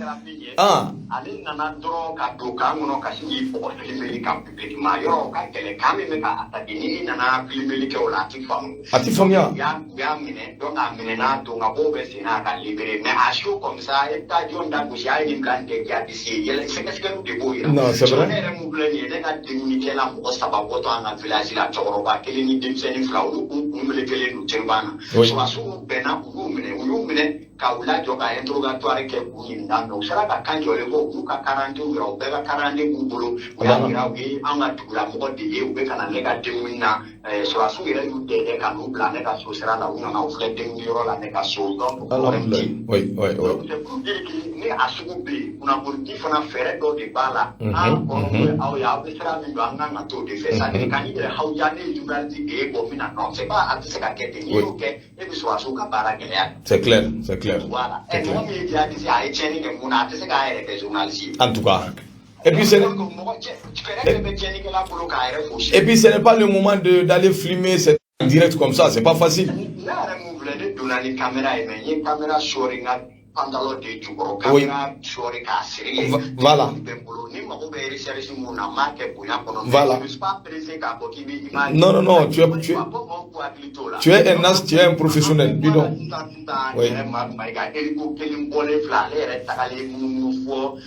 C: ah, ale nana dɔrɔn ka don camp kɔnɔ ka sin k'i bɔgɔ filimeli kan publiquement, yɔrɔ ka gɛlɛn. Camp min bɛ ka attaquer, ni nana filimeli kɛ o la, a ti faamu.
A: A ti faamuya.
C: U y'a minɛ, donc a minɛna, don ka bɔ bɛ sen na a ka libéré. Mais à chaud comme ça, e bɛ taa jɔn da gosi, a ye nin bila nin tɛ jihadiste ye, yɛlɛ sɛgɛsɛgɛliw de b'o yira.
A: Non, c'est vrai.
C: Ne yɛrɛ mun filɛ nin ye, ne ka denkunikɛla mɔgɔ saba bɔtɔ an ka village la, cɛkɔrɔba kelen ni denmisɛnnin fila, olu kun melekelen don turban na. Sɔrɔdasiw bɛnna, u y'u minɛ, u y'u minɛ ka u lajɔ ka interrogatoire kɛ k'u ɲininka, mais u sera ka kan jɔlen fɔ, u y'u ka carte yira, u bɛɛ ka carte b'u bolo, u y'a yira u ye an ka dugulamɔgɔ de ye, u bɛ ka na ne ka denkundi na. Sɔrɔdasiw yɛrɛ y'u dɛdɛ ka n'u bila ne ka so sira la, u nana u filɛ denkundi yɔrɔ la ne ka so, donc problème tɛ yen. Donc c'est pour dire que ni a sugu bɛ yen, kunnafonidi fana fɛɛrɛ dɔ de b'a la. An kɔrɔ ye aw ye, aw bɛ sira min don, an kan ka t'o de fɛ, c'est à dire ka n'i yɛrɛ hawuja, ne ye journaliste de ye, bon min na, non, c'est pas, a tɛ se ka kɛ ten. N'i y'o kɛ, e bɛ sɔrɔdasiw ka baara gɛlɛya.
A: C'est clair, c'est clair.
C: Voilà. Mɔgɔ min ye djihadiste, a ye tiɲɛni kɛ mun na, a tɛ se k'a yɛrɛ kɛ journaliste ye.
A: En tout cas. Et puis c'est
C: Donc mɔgɔ cɛ fɛɛrɛ bɛɛ bɛ tiɲɛnikɛla bolo k'a yɛrɛ fosi.
A: Et puis ce n'est pas le moment de d'aller filmer c'est direct comme ça, c'est pas facile.
C: Ne yɛrɛ mun filɛ, ne donna ni caméra ye, mais n ye caméra sɔɔri n ka pantalon de jukɔrɔ, caméra sɔɔri k'a siri yen. Bɛ n bolo, ni mago bɛ recherche mun na, n b'a kɛ bonya kɔnɔ. Mais je ne suis pas pressé k'a fɔ k'i bɛ image.
A: Non, non, non, tu es tu es
C: Fo mɔgɔw k'u hakili t'o la.
A: Tu es un as, tu es un professionnel, dis donc.
C: Sisan sisan yɛrɛ ma Mayiga hélico kelen bɔlen filɛ, ale yɛrɛ tagalen munumunu fɔ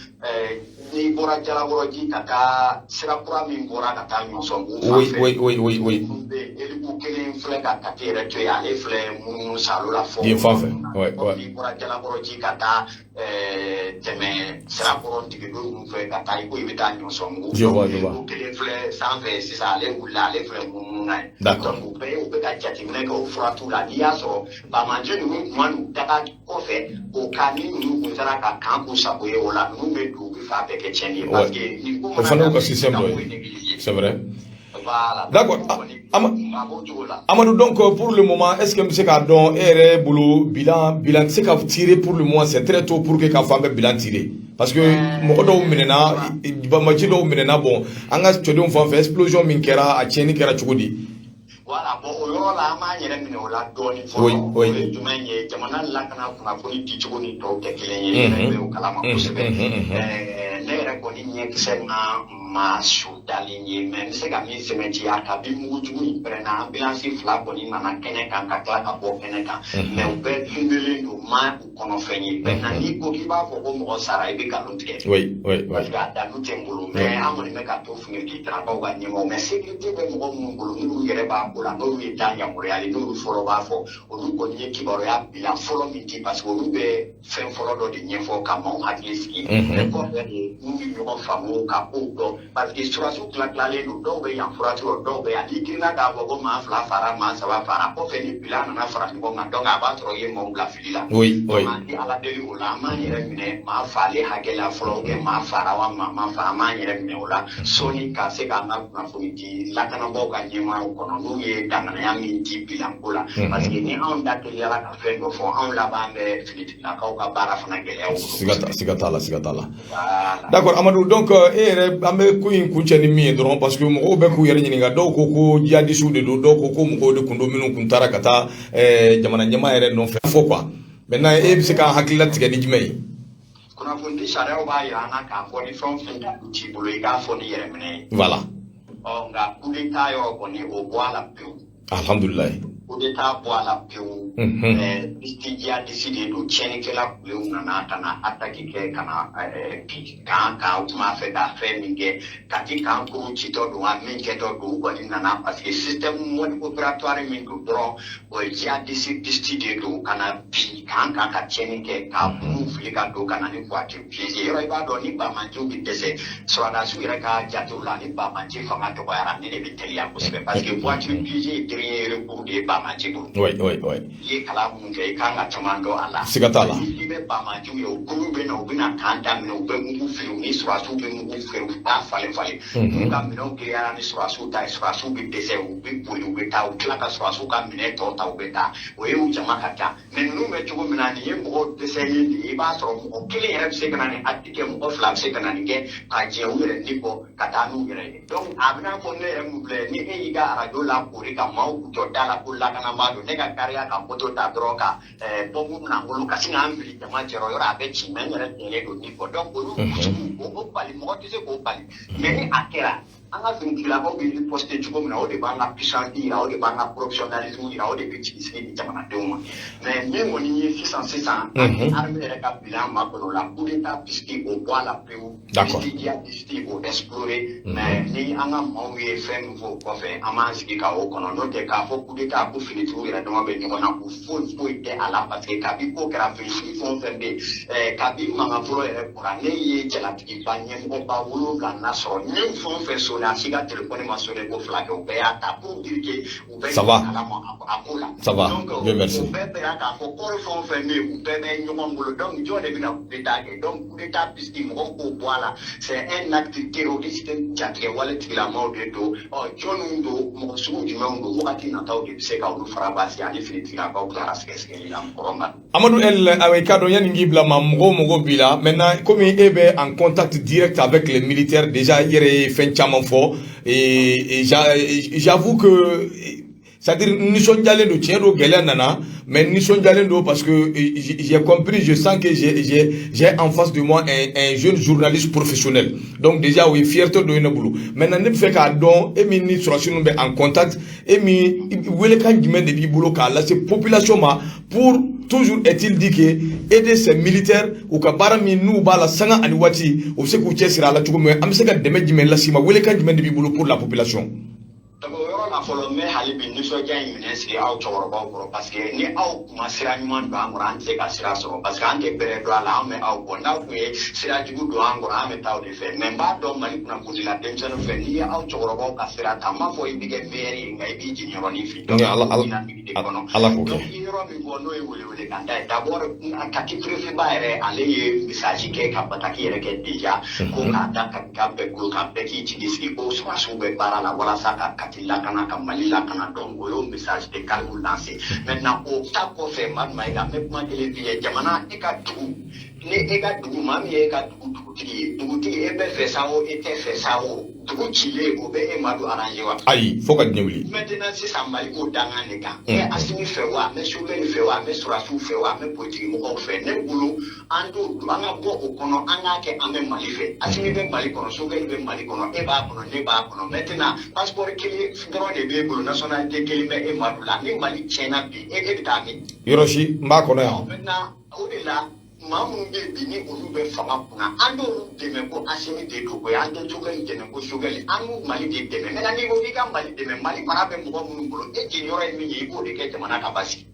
C: n'i bɔra Jalakɔrɔji ka taa sira kura min bɔra ka taa Ɲɔsɔnbugu fan fɛ. Bɛ yen, hélico kelen filɛ ka Kati yɛrɛ to yen, ale filɛ munumunu salo la fɔ.
A: Yen fan fɛ, ouais.
C: N'i bɔra Jalakɔrɔji ka taa tɛmɛ Sirakɔrɔ Tigido ninnu fɛ ka taa i ko i bɛ taa Ɲɔsɔnbugu.
A: Je vois, je vois.
C: Hélico kelen filɛ sanfɛ sisan, ale wulila, ale filɛ munumunu na ye. Donc u bɛɛ u bɛ ka jateminɛ kɛ o furatu la. N'i y'a sɔrɔ banbaanci ninnu tun ma n'u daga kɔfɛ, o ka ni ninnu kun sera ka kan k'u sago ye, o la ninnu bɛ don, u bɛ fan bɛɛ kɛ tiɲɛni ye. Parce que nin ko
A: O
C: mana
A: fana y'u ka
C: daminɛ,
A: système
C: ka
A: dɔ
C: ko
A: ye.
C: ye négligé.
A: C'est vrai.
C: Voilà.
A: D'accord.
C: Donc, kɔni, a b'o cogo la.
A: Amadou, donc pour le moment, est-ce que n bɛ se k'a dɔn e yɛrɛ bolo, bilan tɛ se ka tirer pour le moment, c'est très tôt pour que k'a fɔ an bɛ bilan tirer, parce que mɔgɔ dɔw minɛna, banbaanci dɔw minɛna, bon, an ka cɛdenw fan fɛ, explosion min kɛra, a tiɲɛni kɛra cogo di?
C: Voilà, bon, o yɔrɔ la, an b'an yɛrɛ minɛ o la dɔɔni fɔlɔ. O ye jumɛn ye? Jamana lakana kunnafoni di cogo ni tɔw tɛ kelen ye, yɛrɛ bɛ o kalama kosɛbɛ. Ne yɛrɛ kɔni ɲɛkisɛ ma maa su dalen ye, mais n bɛ se ka min sɛmɛntiya, kabi mugujugu in pɛrɛnna, ambulance fila kɔni nana kɛnɛ kan ka tila ka bɔ kɛnɛ kan, mais u bɛɛ fununen don, ma u kɔnɔ fɛn ye. Maintenant, n'i ko k'i b'a fɔ ko mɔgɔ sara, i bɛ nkalon tigɛ. Parce que a dalu tɛ n bolo, mais an kɔni bɛ ka to finitigilakaw ka ɲɛmɔgɔ, mais sécurité bɛ mɔgɔ minnu bolo, n'olu yɛrɛ b'a ko la, n'olu ye da yamaruyali, n'olu fɔlɔ b'a fɔ, olu kɔni ye kibaruya bila fɔlɔ min di, parce que olu bɛ fɛn fɔlɔ dɔ de ɲɛfɔ ka maaw hakili sigi. Mais kɔfɛ de, n'u ye ɲɔgɔn faamu ka kow dɔn, parce que surasiw tila tilalen don, dɔw bɛ yan furati rɔ, dɔw bɛ yan. N'i girinna k'a fɔ ko maa fila fara, maa saba fara, kɔfɛ ni bilan nana fara ɲɔgɔn kan, donc a b'a sɔrɔ i ye maaw bila fili la. Donc an tɛ Ala deli o la, an b'an yɛrɛ minɛ maa faalen hakɛ la fɔlɔ, ou bien maa fara wa maa ma fa, an b'an yɛrɛ minɛ o la sɔnni ka se k'an ka kunnafoni di lakanabaaw ka ɲɛmaayaw kɔnɔ, n'u ye danganiya min di bilan ko la, parce que ni anw da teliyara ka fɛn dɔ fɔ, anw laban bɛ finitigilakaw ka baara fana gɛlɛya u bolo.
A: Siga t'a la, siga t'a la.
C: Voilà.
A: D'accord, Amadou, donc e yɛrɛ, an bɛ ko in kuncɛ ni min ye dɔrɔn, parce que mɔgɔw bɛ k'u yɛrɛ ɲininka, dɔw ko ko jihadisiw de don, dɔw ko ko mɔgɔw de kun don minnu kun taara ka taa jamana ɲɛmaa yɛrɛ nɔfɛ fɔ quoi. Maintenant, e bɛ se k'an hakilila tigɛ ni jumɛn ye?
C: Kunnafoni sariyaw b'a yira an na k'a fɔ ni fɛn o fɛn dalu t'i bolo, i k'a fɔ ni yɛrɛminɛ ye. Ɔ nka coup d'état yɔrɔ kɔni, o bɔ a la pewu.
A: Alhamdulilayi.
C: Coup d'état bɔ a la pewu. Piste djihadiste de don, tiɲɛnikɛla kulew nana ka na attaque kɛ ka na bi kan kan, u tun b'a fɛ ka fɛn min kɛ Kati kan kuru citɔ don wa min kɛtɔ don, u kɔni nana parce que système mode opératoire min don dɔrɔn, o ye djihadiste piste de don, ka na bi kan kan ka tiɲɛni kɛ, ka bunu fili ka don ka na ni voiture piégée. Yɔrɔ i b'a dɔn ni banbaanciw bɛ dɛsɛ, sɔrɔdasiw yɛrɛ ka jatew la, ni banbaanci fanga dɔgɔyara, ne de bɛ teliya kosɛbɛ, parce que voiture piégée ye dernier recours de ye banbaanci bolo. I ye kalan mun kɛ, i kan ka caman dɔn a la.
A: Siga t'a la.
C: I bɛ banbaanciw ye, o kulu bɛ na, u bɛna kan daminɛ, u bɛ mugu fili, u ni sɔrɔdasiw bɛ mugu fili, u b'a falen falen. N'u ka minɛnw girinyara ni sɔrɔdasiw ta ye, sɔrɔdasiw bɛ dɛsɛ, u bɛ boli, u bɛ taa, u tila ka sɔrɔdasiw ka minɛn tɔ ta, u bɛ taa. O ye u jama ka ca. Mais ninnu bɛ cogo min na, nin ye mɔgɔw dɛsɛlen de ye. I b'a sɔrɔ mɔgɔ kelen yɛrɛ bɛ se ka na ni acte kɛ, mɔgɔ fila bɛ se ka na nin kɛ, ka jɛ u yɛrɛ ni kɔ ka taa n'u yɛrɛ ye. Donc a bɛna fɔ ne yɛrɛ mun filɛ ni e y'i ka arajo lakori ka maaw jɔ da la ko lakanabaa don, ne ka kariya ka moto ta dɔrɔn ka bɔnbu minɛ n bolo ka sin k'an fili jama cɛrɔ, yɔrɔ a bɛ ci, mais n yɛrɛ jɛlen don ni kɔ. Donc olu sugu o bali, mɔgɔ tɛ se k'o bali, mais ni a kɛra An ka finitigilakaw bɛ riposter cogo min na, o de b'an ka puissance yira, o de b'an ka professionnalisme yira, o de bɛ jigi sigi di jamanadenw ma. Mais min kɔni ye sisan sisan, an ye armée yɛrɛ ka bilan makɔnɔ o la, coup d'état piste, o bɔ a la pewu. Piste djihadiste, o explorer. Mais ni an ka maaw ye fɛn min fɔ o kɔfɛ, an b'an sigi ka o kɔnɔ. N'o tɛ, k'a fɔ coup d'état ko finitigiw yɛrɛ dama bɛ ɲɔgɔn na, o foyi foyi tɛ a la, parce que kabi ko kɛra, finitigi fɛn o fɛn bɛ yen, kabi mankan fɔlɔ yɛrɛ bɔra, ne ye jalatigiba ɲɛmɔgɔba wolonwula nasɔrɔ. Ni fɛn o fɛn sonné, a si ka téléphone ma sonné ko fila kɛ, u bɛɛ y'a ta pour dire que u bɛɛ
A: Ça va.
C: kalama a ko la.
A: Ça va.
C: Donc
A: Dieu merci.
C: o bɛɛ bɛra k'a fɔ kɔri fɛn o fɛn bɛ yen, u bɛɛ bɛ ɲɔgɔn bolo. Donc jɔn de bɛna coup d'état kɛ? Donc coup d'état piste, mɔgɔw k'o bɔ a la, c'est un acte terroriste. Jatigɛ wale tigilamaaw de don. Ɔ, jɔnniw don, mɔgɔ sugu jumɛnw don, wagati nataw de bɛ se ka olu fara baasi ani finitigilakaw tilara sɛgɛsɛgɛli la kɔrɔ ma.
A: Amadou El, awa, i k'a dɔn, yanni k'i bila ma, mɔgɔ o mɔgɔ b'i la maintenant, komi e bɛ en contact direct avec les militaires déjà, i yɛrɛ ye fɛn caman fɔ et j'avoue que, c'est-à-dire, nisɔndiyalen don. Tiɲɛ don, gɛlɛya nana, mais nisɔndiyalen don parce que j'ai compris, je sens que j'ai en face de moi un jeune journaliste professionnel. Donc déjà, o ye fierté dɔ ye ne bolo. Maintenant, ne bɛ fɛ k'a dɔn, e min ni sɔrɔdasi ninnu bɛ en contact, e min, welekan jumɛn de b'i bolo k'a lase population ma pour, toujours est-il dit que aider ces militaires u ka baara min n'u b'a la sanga ani waati, u bɛ se k'u cɛsiri a la cogo min, an bɛ se ka dɛmɛ jumɛn las'i ma? Welekan jumɛn de b'i bolo pour la population?
C: Donc o yɔrɔ la fɔlɔ, n bɛ hali bi nisɔndiya in minɛ sigi aw cɛkɔrɔbaw kɔrɔ, parce que ni aw kun ma sira ɲuman don an kɔrɔ, an tɛ se ka sira sɔrɔ, parce que an tɛ bɛrɛ don a la, an bɛ aw bɔ. N'aw kun ye sira jugu don an kɔrɔ, an bɛ taa o de fɛ. Mais n b'a dɔn Mali kunnafonidila denmisɛnninw fɛ, n'i ye aw cɛkɔrɔbaw ka sira ta, n m'a fɔ i bɛ kɛ meilleur ye, nka i b'i jiginyɔrɔnin fili.
A: Nka Ala
C: de kɔnɔ.
A: Ala k'o kɛ.
C: Donc i ye yɔrɔ min fɔ, n'o ye welewelekan da ye, d'abord Kati préfet ba yɛrɛ, ale ye message kɛ ka bataki yɛrɛ kɛ déjà ko k'a da Kati bɛɛ kulo kan, bɛɛ k'i jigi sigi ko sɔrɔdasiw bɛ baara la walasa ka Kati lakana, ka Mali lakana. Donc o y'o message de calme lancé. Maintenant, o ta kɔfɛ, Madu Mayiga, n bɛ kuma kelen f'i ye. Jamana, e ka dugu, ni e ka dugu, maa min ye e ka dugu dugutigi ye, dugutigi, e bɛ fɛ sa o, e tɛ fɛ sa o, dugu cilen, o bɛ e Madu arranger wa?
A: Ayi, fo ka diɲɛ wuli.
C: Maintenant, sisan Mali b'o dangan de kan. N bɛ Asimi fɛ wa, n bɛ Choguel fɛ wa, n bɛ sɔrɔdasiw fɛ wa, n bɛ politiki mɔgɔw fɛ, ne bolo, an t'o, an ka bɔ o kɔnɔ, an k'a kɛ an bɛ Mali fɛ. Asimi bɛ Mali kɔnɔ, Choguel bɛ Mali kɔnɔ, e b'a kɔnɔ, ne b'a kɔnɔ. Maintenant, passeport kelen dɔrɔn de b'e bolo, nationalité kelen bɛ e Madu la. Ni Mali tiɲɛna bi, e bɛ taa min?
A: Yɔrɔ si, n b'a kɔnɔ yan.
C: Maintenant, o de la, maa minnu bɛ yen bi, ni olu bɛ fanga kunna, an t'olu dɛmɛ ko Asimi de don koyi, an tɛ Choguel dɛmɛ ko Choguel, an b'u Mali de dɛmɛ. Maintenant, n'i ko k'i ka Mali dɛmɛ, Mali mara bɛ mɔgɔ minnu bolo, e jɛnyɔrɔ ye min ye, i b'o de kɛ jamana ka basigi.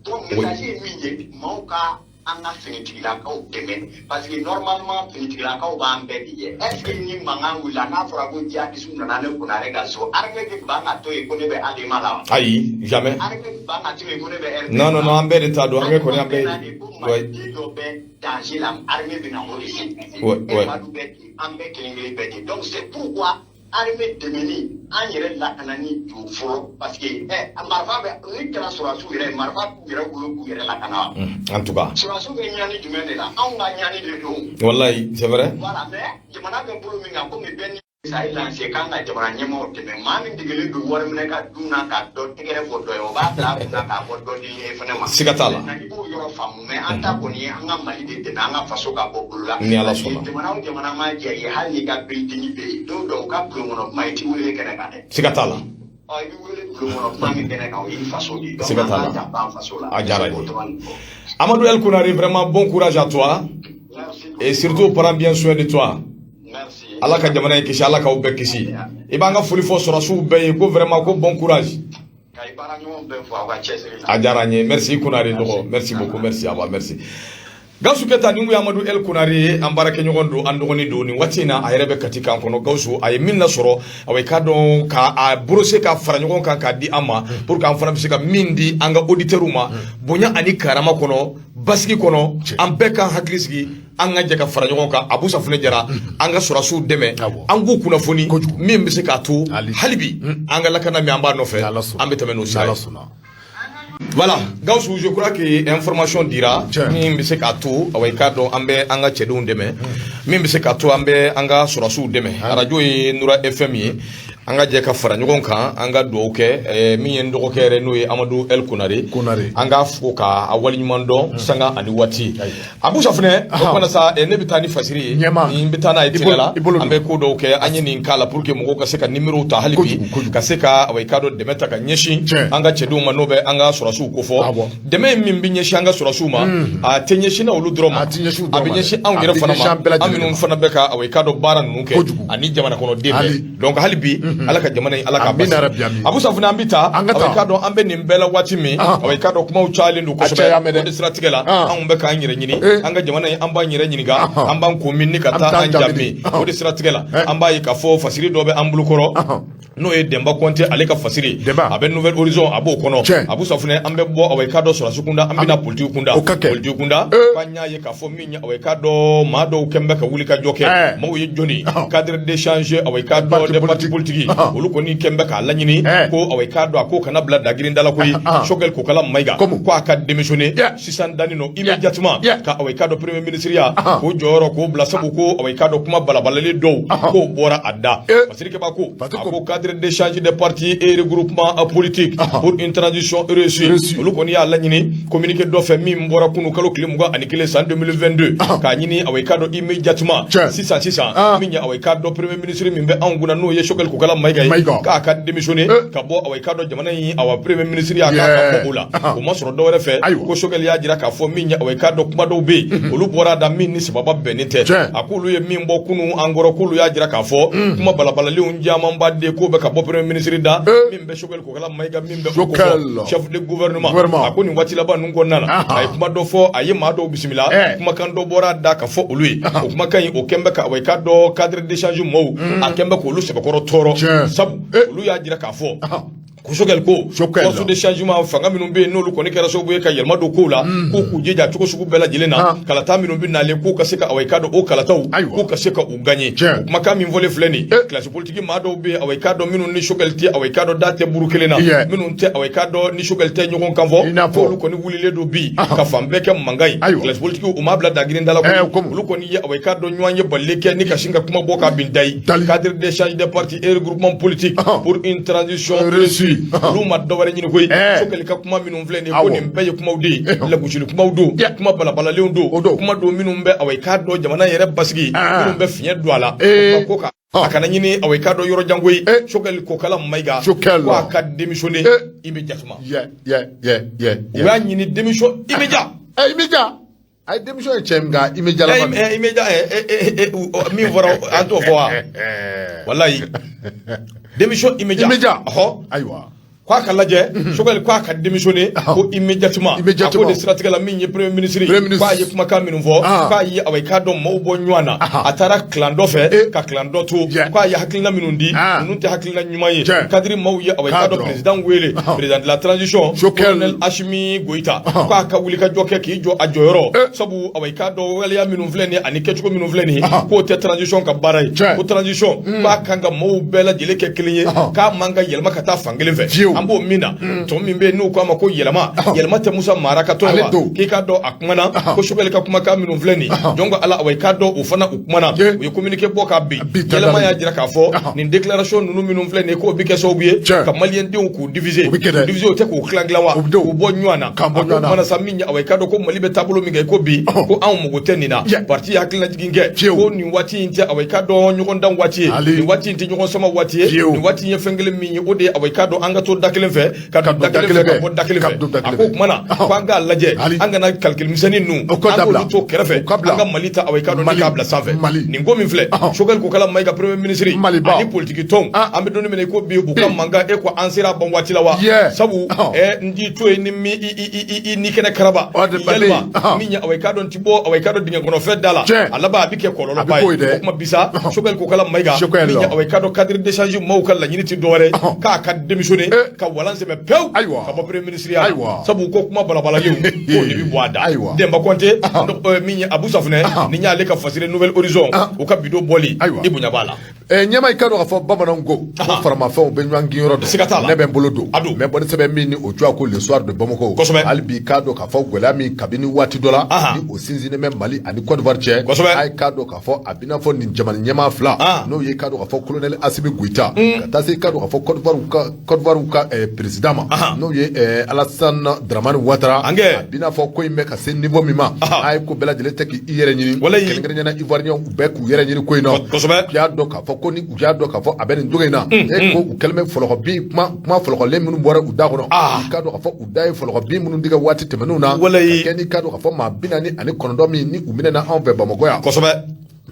C: Donc message ye min ye, maaw ka an ka finitigilakaw dɛmɛ, parce que normalement finitigilakaw b'an bɛɛ de ye. Est ce que ni mankan wulila, n'a fɔra ko djihadistes nana ne Konare ka so, armée bɛ ban ka to yen ko ne bɛ ADEMA la wa?
A: Ayi, jamais.
C: Armée bɛ ban ka to yen ko ne bɛ RP?
A: Non, non, non, an bɛɛ de t'a dɔn, armée kɔni, an bɛɛ.
C: De ko Maliden dɔ bɛ danger la, armée bɛ na o de se.
A: Ouais.
C: E Madu bɛ ten, an bɛɛ kelen kelen bɛɛ ten. Donc c'est pourquoi armée dɛmɛni, an yɛrɛ lakanani don fɔlɔ, parce que marifa bɛ ni kɛra sɔrɔdasiw yɛrɛ ye, marifa b'u yɛrɛ bolo k'u yɛrɛ lakana wa?
A: En tout cas.
C: Sɔrɔdasiw bɛ ɲani jumɛn de la? Anw ka ɲani de don.
A: Wallahi, c'est vrai.
C: Voilà, mais jamana bɛ bolo min kan, komi bɛɛ ni sa ye lancé k'an ka jamana ɲɛmaaw dɛmɛ, maa min degelen don wari minɛ ka dun na, ka dɔ tɛgɛrɛ fɔ dɔ ye, o b'a bila a kunna k'a fɔ dɔ di e fɛnɛ ma.
A: Siga t'a la.
C: Maintenant, i b'o yɔrɔ faamu, mais an ta kɔni ye an ka Mali de dɛmɛ, an ka faso ka bɔ bolo la.
A: Ni Ala
C: Parce que
A: sɔnna.
C: jamana o jamana ma jɛ i ye, hali n'i ka building bɛ yen, don dɔw ka bulon kɔnɔ kuma, i t'i wele kɛnɛ kan dɛ.
A: Siga t'a la.
C: Ɔ, i bɛ wele bulon kɔnɔ kuma min kɛnɛ kan, o y'i faso de ye. Donc
A: Siga t'a la.
C: an k'an janto an faso la.
A: A diyara n ye.
C: O dɔrɔn de fɔ.
A: Amadou El Konare, vraiment, bon courage à toi.
C: Merci.
A: Et surtout, prends bien soin de toi.
C: Merci.
A: Ala ka jamana in kisi, Ala k'aw bɛɛ kisi. I b'an ka foli fɔ sɔrɔdasiw bɛɛ ye ko vraiment, ko bon courage.
C: Ka i baara ɲɔgɔn bɛɛ fo aw ka cɛsiri la.
A: A diyara n ye. Merci Konare dɔgɔ. Merci beaucoup, merci Aba, merci. Gawusu Keta, ni kun ye Amadu El Konare ye, an baarakɛɲɔgɔn don, an dɔgɔnin don. Nin waati in na, a yɛrɛ bɛ Kati kan kɔnɔ. Gawusu, a ye min lasɔrɔ, awa, i k'a dɔn ka a brosser ka fara ɲɔgɔn kan k'a di an ma pour que an fana bɛ se ka min di an ka auditeurs ma, bonya ani karama kɔnɔ, basigi kɔnɔ, an bɛɛ k'an hakili sigi, an ka jɛ ka fara ɲɔgɔn kan. Abu Safunɛ Jara, an ka sɔrɔdasiw dɛmɛ, an k'u kunnafoni min bɛ se k'a to hali bi an ka lakana min an b'a nɔfɛ, an bɛ tɛmɛ n'o sira ye. Voilà, Gawusu, je crois que information dira min bɛ se k'a to, awa, i k'a dɔn, an bɛ an ka cɛdenw dɛmɛ, min bɛ se k'a to an bɛ an ka sɔrɔdasiw dɛmɛ. Arajo ye Nura FM ye. An ka jɛ ka fara ɲɔgɔn kan, an ka dugawu kɛ min ye n dɔgɔkɛ yɛrɛ, n'o ye Amadu El Konare.
B: Konare.
A: An k'a fo k'a waleɲuman dɔn sanga ani waati. Abu Safunɛ, o kumana sa, ne bɛ taa ni fasiri ye.
B: Ɲɛma.
A: Ni n bɛ taa n'a ye teliya la.
B: I bolo don.
A: An bɛ ko dɔw kɛ, an ye nin k'a la pour que mɔgɔw ka se ka numéro ta hali bi,
B: Kojugu, kojugu.
A: ka se ka, awa, i k'a dɔn, dɛmɛ ta ka ɲɛsin an ka cɛdenw ma, n'o bɛ an ka sɔrɔsiw kofɔ. Dɛmɛ min bɛ ɲɛsin an ka sɔrɔsiw ma, a tɛ ɲɛsin na olu dɔrɔn ma,
B: A tɛ ɲɛsin u
A: a
B: dɔrɔn
A: bɛ
B: ma dɛ.
A: ɲɛsin anw
B: A
A: yɛrɛ
B: bɛ
A: fana
B: ɲɛsin
A: ma,
B: an bɛɛ
A: an
B: lajɛlen
A: minnu
B: ma.
A: fana bɛ ka, awa, i k'a dɔn, baara ninnu kɛ
B: Kojugu.
A: ani jamana kɔnɔden
B: Hali.
A: bɛɛ. Donc hali bi, Ala ka jamana in, Ala k'a
B: Amina
A: basigi.
B: rabi, amin.
A: Abu Safunɛ, an bɛ taa.
B: An ka
A: Awa, i
B: taa.
A: k'a dɔn, an bɛ nin bɛɛ la waati min, awa, i k'a dɔn, kumaw cayalen don
B: A caya mɛn
A: kosɛbɛ.
B: dɛ.
A: O de siratigɛ la, anw bɛ k'an yɛrɛ ɲini. An ka jamana in, an b'an yɛrɛ ɲininka, an b'an ko min ni ka
B: An bɛ
A: taa
B: taa
A: an
B: an
A: ja
B: min.
A: min. O de siratigɛ la, an b'a ye k'a fɔ fasiri dɔ bɛ an bolokɔrɔ, n'o ye Denba Kɔnte, ale ka fasiri.
B: Denba.
A: A bɛ Nouvel Horizon, a b'o kɔnɔ. Abu Safunɛ, an bɛ bɔ, awa, i k'a dɔn, sɔrɔsi kunda, an bɛna politique kunda.
B: O ka kɛ.
A: Politique kunda, k'an y'a ye k'a fɔ min ye, awa, i k'a dɔn, maa dɔw kɛn bɛ ka wuli ka jɔ kɛ. Maaw ye jɔni? Cadre d'échange, awa, i k'a dɔn,
B: Parti
A: des partis
B: politique.
A: politiques, olu kɔni kɛn bɛ k'a laɲini ko, awa, i k'a dɔn, a ko kana bila dagirinda la koyi. Choguel Kokala Maïga ko a ka démissionner sisan danni nɔ, immédiatement, ka, awa, i k'a dɔn, premier ministre ya k'o jɔyɔrɔ k'o bila, sabu ko, awa, i k'a dɔn, kuma balabalalen dɔw k'o bɔra a da. Fasiri Keba ko
B: Fasiri
A: a
B: ko.
A: ko cadre d'échange des partis et regroupement politique pour une transition réussie,
B: Réussie.
A: olu kɔni y'a laɲini communiqué dɔ fɛ min bɔra kunu kalo tile 21 san 2022, k'a ɲini, awa, i k'a dɔn, immédiatement, sisan sisan, min ye, awa, i k'a dɔn, premier ministre min bɛ anw kunna, n'o ye Choguel Kokala Maïga ye,
B: Maïga.
A: k'a ka démissionner ka bɔ, awa, i k'a dɔn, jamana in, awa, premier ministre ya, k'a ka bɔ o la. O ma sɔrɔ dɔwɛrɛ fɛ ko Choguel y'a jira k'a fɔ min ye, awa, i k'a dɔn, kuma dɔw bɛ yen, olu bɔra a da min ni sababa bɛnnen tɛ. A k'olu ye min bɔ kunu an kɔrɔ, k'olu y'a jira k'a fɔ kuma balabalalenw camanba de k'o bɛ ka bɔ premier ministre da, min bɛ Choguel Kokala Maïga, min bɛ o
B: Choguel.
A: kofɔ chef de gouvernement.
B: Gouvernement.
A: A ko nin waati laban ninnu kɔnɔna na, a ye kuma dɔ fɔ, a ye maa dɔw bisimila, kumakan dɔ bɔra a da ka fɔ olu ye. O kumakan in, o kɛn bɛ ka, awa, i k'a dɔn, cadre d'échange mɔɔw, a kɛn bɛ k'olu sɛbɛkɔrɔ tɔɔrɔ, sabu olu y'a jira k'a fɔ ko Choguel ko
B: Choguel.
A: force de changement, fanga minnu bɛ yen, n'olu kɔni kɛra sababu ye ka yɛlɛma don kow la, k'u k'u jija cogo sugu bɛɛ lajɛlen na, kalata minnu bɛ nalen, k'u ka se ka, awa, i k'a dɔn, o kalataw, k'u ka se ka u gagner. O kumakan min fɔlen filɛ nin, classe politique maa dɔw bɛ yen, awa, i k'a dɔn, minnu ni Choguel tɛ, awa, i k'a dɔn, da tɛ buru kelen na, minnu tɛ, awa, i k'a dɔn, ni Choguel tɛ ɲɔgɔn kan fɔ,
B: I n'a fɔ.
A: k'olu kɔni wulilen don bi ka fan bɛɛ kɛ mankan ye. Classe politique, u m'a bila dagirinda la koyi.
B: Komi.
A: Olu kɔni ye, awa, i k'a dɔn, ɲɔgɔn ye balili kɛ ni ka sin ka kuma bɔ k'a bin dayi.
B: Dali.
A: Cadre d'échange des partis et regroupement politique pour une transition
B: Réussie.
A: réussie, olu ma dɔwɛrɛ ɲini koyi. Choguel ka kuma minnu filɛ nin ye, ko nin bɛɛ ye kumaw de ye, lagosili kumaw don, kuma balabalalenw don,
B: O don.
A: kuma don minnu bɛ, awa, i k'a dɔn, jamana yɛrɛ basigi, minnu bɛ fiɲɛ don a la. O kuma ko ka a kana ɲini, awa, i k'a dɔn, yɔrɔ jan koyi. Choguel Kokala Maïga
B: Choguel.
A: ko a ka démissionner immédiatement. U y'a ɲini démission immédiat.
B: Immédiat. A ye démission ye cɛ min kan, immédiat laban.
A: Immédiat, min fɔra, an t'o fɔ wa? Walayi, démission immédiat.
B: Immédiat.
A: Ɔhɔ.
B: Ayiwa.
A: K'a ka lajɛ, Choguel k'a ka démissionner ko immédiatement.
B: Immédiatement.
A: A ko de siratigɛ la, min ye premier ministre,
B: Premier ministre.
A: k'a ye kumakan minnu fɔ, k'a ye, awa, i k'a dɔn, maaw bɔ ɲɔgɔn na, a taara clan dɔ fɛ ka clan dɔ to, k'a ye hakilina minnu di, ninnu tɛ hakilina ɲuman ye. Cadre maaw ye, awa, i k'a dɔn,
B: Cadre.
A: président wele, président de la transition,
B: Choguel.
A: colonel Assimi Goïta, k'a ka wuli ka jɔ kɛ k'i jɔ a jɔyɔrɔ, sabu, awa, i k'a dɔn, waleya minnu filɛ nin ye ani kɛcogo minnu filɛ nin ye, k'o tɛ transition ka baara ye. Ko transition, k'a kan ka maaw bɛɛ lajɛlen kɛ kelen ye, k'a man ka yɛlɛma ka taa fan kelen fɛ. An b'o min na, tɔ min bɛ yen n'u k'a ma ko yɛlɛma, yɛlɛma tɛ Musa Mara ka tɔn ye
B: Ale
A: wa?
B: don.
A: K'i k'a dɔn, a kumana ko Choguel ka kumakan minnu filɛ nin ye, jɔn ko Ala, awa, i k'a dɔn, o fana u kumana, u ye communiqué bɔ k'a bin.
B: Bi
A: Yɛlɛma
B: tadali.
A: y'a jira k'a fɔ nin déclaration ninnu minnu filɛ nin ye, k'o bɛ kɛ sababu ye ka maliyɛn denw k'u diviser.
B: O bɛ kɛ dɛ.
A: K'u diviser, o tɛ k'u tilan tilan wa?
B: O bɛ don.
A: K'u bɔ ɲɔgɔn na.
B: K'an bɔ
A: A ko
B: ɲɔgɔn na.
A: kumana sa, min ye, awa, i k'a dɔn ko Mali bɛ taabolo min kɛ i ko bi, ko anw mago tɛ nin na. Parti ye hakilinajigin kɛ ko nin waati in tɛ, awa, i k'a dɔn, ɲɔgɔn dan waati ye, nin waati in tɛ ɲɔgɔn sama waati ye, nin waati in ye fɛn kelen min ye, o de ye, awa, i k'a dɔn, an ka to da kelen fɛ, ka don da kelen fɛ, ka bɔ da kelen
B: Ka don da
A: fɛ.
B: kelen
A: A ko
B: fɛ.
A: kumana ko an k'a lajɛ, an kana calcul misɛnnin ninnu,
B: O ka
A: an
B: dabila.
A: k'olu to kɛrɛfɛ,
B: O ka bila.
A: an ka Mali ta, awa, i k'a dɔn, ni
B: Mali.
A: k'a bila sanfɛ.
B: Mali.
A: Nin ko min filɛ, Choguel Kokala Maïga, premier ministre,
B: Maliba.
A: ani politique tɔnw, an bɛ don min na i ko bi, u ka mankan, e ko an sera a ban waati la wa? Sabu n t'i to yen ni mi i ni kɛnɛ karaba
B: O de ba bɛ
A: yalima
B: yen.
A: min ye, awa, i k'a dɔn, ti bɔ, awa, i k'a dɔn, dingɛ kɔnɔ fɛn da la, a laban a bɛ kɛ
B: A
A: kɔlɔlɔba
B: bɛ k'o
A: ye.
B: ye dɛ.
A: O kuma bisa, Choguel Kokala Maïga,
B: Choguel.
A: min ye, awa, i k'a dɔn, cadre d'échange maaw ka laɲini tɛ dɔwɛrɛ ye k'a ka démissionner, ka walan sɛmɛ pewu ka bɔ premier ministre ya la, sabu ko kuma balabalalenw, k'o de bɛ bɔ a da. Demba Kɔnte, min ye Abu Safunɛ, ni y'ale ka fasiri Nouvel Horizon, u ka bidon bɔli, i bonya b'a la.
B: Ɲɛma, i ka dɔn k'a fɔ bamananw ko faramafɛnw bɛ ɲɔgɔn gin yɔrɔ dɔn.
A: Siga t'a la.
B: Ne bɛ n bolo don.
A: A don.
B: N bɛ bɔ ni sɛbɛn min ni o tɔgɔ ko Le Soir de Bamako. Hali bi, i k'a dɔn k'a fɔ gɛlɛya min kabini waati dɔ la ni o sinsinnen bɛ Mali ani Côte d'Ivoire cɛ, a ye k'a dɔn k'a fɔ a bɛna fɔ nin jamana ɲɛmaa fila, n'o ye i k'a dɔn k'a fɔ colonel Assimi Goïta, ka taa se i k'a dɔn k'a fɔ Côte d'Ivoire ka président ma, n'o ye Alassane Dramane Ouattara.
A: Ankɛ.
B: A bɛna fɔ ko in bɛ ka se niveau min ma, a ye ko bɛɛ lajɛlen tɛ k'i yɛrɛ ɲini. Kɛrɛnkɛrɛnnenya Ivoirien, u bɛɛ k'u yɛrɛ ɲini ko in na. U y'a dɔn k'a fɔ ko ni u y'a dɔn k'a fɔ a bɛ nin cogo in na, e ko u kɛlen bɛ fɔlɔkɔ bin, kuma fɔlɔkɔlen minnu bɔra u da kɔnɔ, i k'a dɔn k'a fɔ u da ye fɔlɔkɔ bin minnu tigɛ waati tɛmɛnenw na, ka kɛ ni k'a dɔn k'a fɔ maa 49 min ni u minɛna anw fɛ Bamakɔ yan,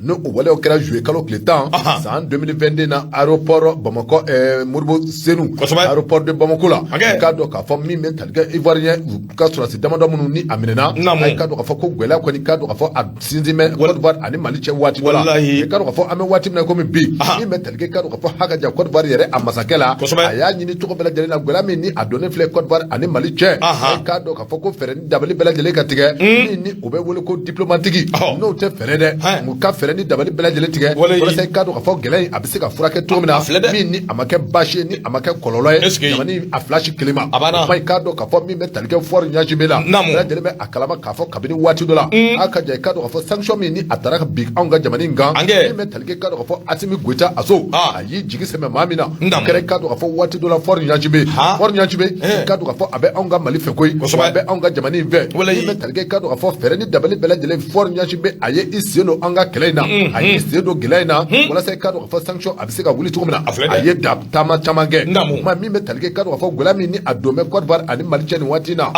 B: ni o waleyaw kɛra juillet kalo tile 10 san 2022 na, aéroport Bamakɔ, Modibo Senu, aéroport de Bamako la. I k'a dɔn k'a fɔ min bɛ tali kɛ Ivoirien u ka sɔrɔdasi damadɔ minnu ni a minɛna, i k'a dɔn k'a fɔ ko gɛlɛya kɔni, i k'a dɔn k'a fɔ a sinsin bɛ Côte d'Ivoire ani Mali cɛ waati dɔ la. I k'a dɔn k'a fɔ an bɛ waati min na komi bi, min bɛ tali kɛ, i k'a dɔn k'a fɔ hakaja Côte d'Ivoire yɛrɛ a masakɛ la, a y'a ɲini cogo bɛɛ lajɛlen na, gɛlɛya min ni a donnen filɛ Côte d'Ivoire ani Mali cɛ, i k'a dɔn k'a fɔ ko fɛɛrɛ ni dabali bɛɛ lajɛlen ka tigɛ, min ni o bɛ wele ko diplomatique, n'o tɛ fɛɛrɛ dɛ, u ka fɛɛrɛ ni dabali bɛɛ lajɛlen tigɛ walasa i k'a dɔn k'a fɔ gɛlɛya in a bɛ se ka furakɛ cogo min na, min ni a ma kɛ baasi ye, ni a ma kɛ kɔlɔlɔ ye jamana in a fila si kelen ma. O kuma, i k'a dɔn k'a fɔ min bɛ tali kɛ Faure Gnassingbé la, bɛɛ lajɛlen bɛ a kalama k'a fɔ kabini waati dɔ la, a ka ja, i k'a dɔn k'a fɔ sanction min ni a taara ka bin anw ka jamana in kan, min bɛ tali kɛ, i k'a dɔn k'a fɔ Assimi Goïta Aso, a y'i jigi sɛmɛ maa min na, o kɛra, i k'a dɔn k'a fɔ waati dɔ la, Faure Gnassingbé. Faure Gnassingbé, i k'a dɔn k'a fɔ a bɛ anw ka Mali fɛ koyi, a bɛ anw ka jamana in fɛ. Min bɛ tali kɛ, i k'a dɔn k'a fɔ fɛɛrɛ ni dabali bɛɛ lajɛlen, Faure Gnassingbé, a ye i sen don an ka kɛlɛ in na, a y'i sen don gɛlɛya in na walasa i k'a dɔn k'a fɔ sanction a bɛ se ka wuli cogo min na. A ye da taama caman kɛ. Kuma min bɛ tali kɛ, i k'a dɔn k'a fɔ gɛlɛya min ni a don bɛ Côte d'Ivoire ani Mali cɛ nin waati in na,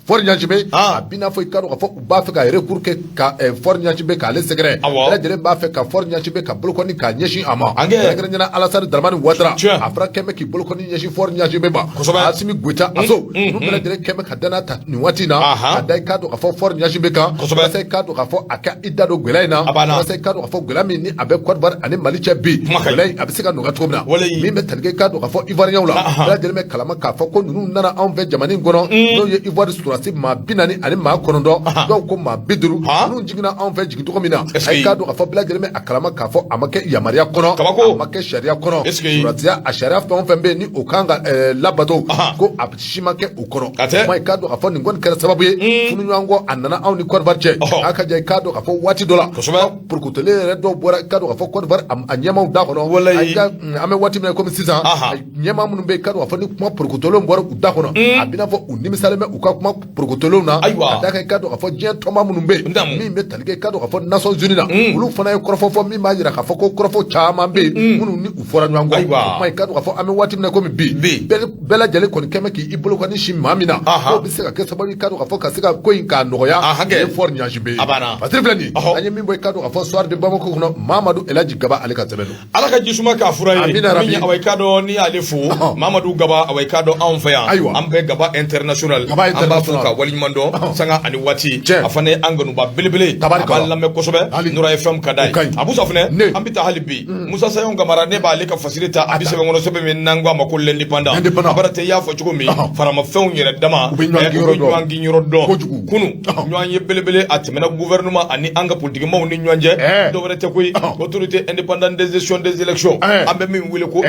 B: Faure Gnassingbé, a b'i n'a fɔ i k'a dɔn k'a fɔ u b'a fɛ ka recours kɛ ka Faure Gnassingbé k'ale sɛgɛrɛ. Bɛɛ lajɛlen b'a fɛ ka Faure Gnassingbé ka bolokɔni k'a ɲɛsin a ma, kɛrɛnkɛrɛnnenya Alassane Dramane Ouattara. A fɔra kɛn bɛ k'i bolokɔni ɲɛsin Faure Gnassingbé ma, Assimi Goïta Aso, ninnu bɛɛ lajɛlen kɛn bɛ ka danaya ta nin waati in na ka da i k'a dɔn k'a fɔ Faure Gnassingbé kan, walasa i k'a dɔn k'a fɔ a ka i da don gɛlɛya in na, walasa i k'a dɔn k'a fɔ gɛlɛya min ni a bɛ Côte d'Ivoire ani Mali cɛ bi, gɛlɛya in a bɛ se ka nɔgɔya cogo min na. Min bɛ tali kɛ, i k'a dɔn k'a fɔ Ivoirien la, bɛɛ lajɛlen bɛ kalama k'a fɔ ko ninnu nana anw fɛ jamana in kɔnɔ, n'o ye Ivoire sɔrɔdasi maa 49, dɔw ko maa 50, ninnu jiginna anw fɛ jigin cogo min na, a k'a dɔn k'a fɔ bɛɛ lajɛlen bɛ a kalama k'a fɔ a ma kɛ yamaruya kɔnɔ, a ma kɛ sariya kɔnɔ. Sɔrɔdasiya a sariya fɛn o fɛn bɛ yen ni o kan ka labato, ko a si ma kɛ o kɔnɔ. Kuma, i k'a dɔn k'a fɔ nin kɔni kɛra sababu ye funuɲɔgɔnkɔ a nana anw ni Côte d'Ivoire cɛ. A ka ja, i k'a dɔn k'a fɔ waati dɔ la, porokotolen yɛrɛ dɔw bɔra, i k'a dɔn k'a fɔ Côte d'Ivoire a ɲɛmaaw da kɔnɔ. An bɛ waati min na komi sisan, ɲɛmaa minnu bɛ yen, i k'a dɔn k'a fɔ ni kuma porokotolenw bɔra u da kɔnɔ, a bɛna fɔ u nimisalen bɛ u ka kuma porokotolenw na. Ka d'a kan, i k'a dɔn k'a fɔ diɲɛ tɔnba minnu bɛ yen, min bɛ tali kɛ, i k'a dɔn k'a fɔ Nations Unies na, olu fana ye kɔrɔfɔ fɔ min b'a jira k'a fɔ ko kɔrɔfɔ caman bɛ yen minnu ni u fɔra ɲɔgɔn kɔ. Kuma, i k'a dɔn k'a fɔ an bɛ waati min na komi bi, bɛɛ lajɛlen kɔni kɛn bɛ k'i bolo kɔni si maa min na, k'o bɛ se ka kɛ sababu ye, i k'a dɔn k'a fɔ ka se ka ko in k'a nɔgɔya, o ye Faure Gnassingbé ye. Fasiri filɛ nin ye, an ye min bɔ, i k'a dɔn k'a fɔ Soir de Bamako kɔnɔ, Mamadu Elaji Gaba, ale ka sɛbɛn don.
A: Ala ka jisuma k'a fura ye. Min ye, awa, i k'a dɔn n'i y'ale fo, Mamadu Gaba, awa, i k'a dɔn anw fɛ yan, an bɛ Gaba International, an b'a fo ka waleɲuman dɔn sanga ani waati. A fana ye an kanuba belebele, a b'an lamɛn kosɛbɛ, Nura FM ka d'a ye. Abusa fana, an bɛ taa hali bi Musa Sayon Kamara, ne b'ale ka fasiri ta, a bɛ sɛbɛn kɔnɔ, sɛbɛn min n'an ko a ma ko L'Indépendant. A bara tɛ, i y'a fɔ cogo min, faramafɛnw yɛrɛ dama
B: u bɛ ɲɔgɔn
A: gin yɔrɔ dɔn. Kunu ɲɔgɔn ye belebele a tɛmɛna gouvernement ani an ka politikimaw ni ɲɔgɔn cɛ. Dɔwɛrɛ tɛ koyi, Autorité indépendante des gestion des élections, an bɛ min wele ko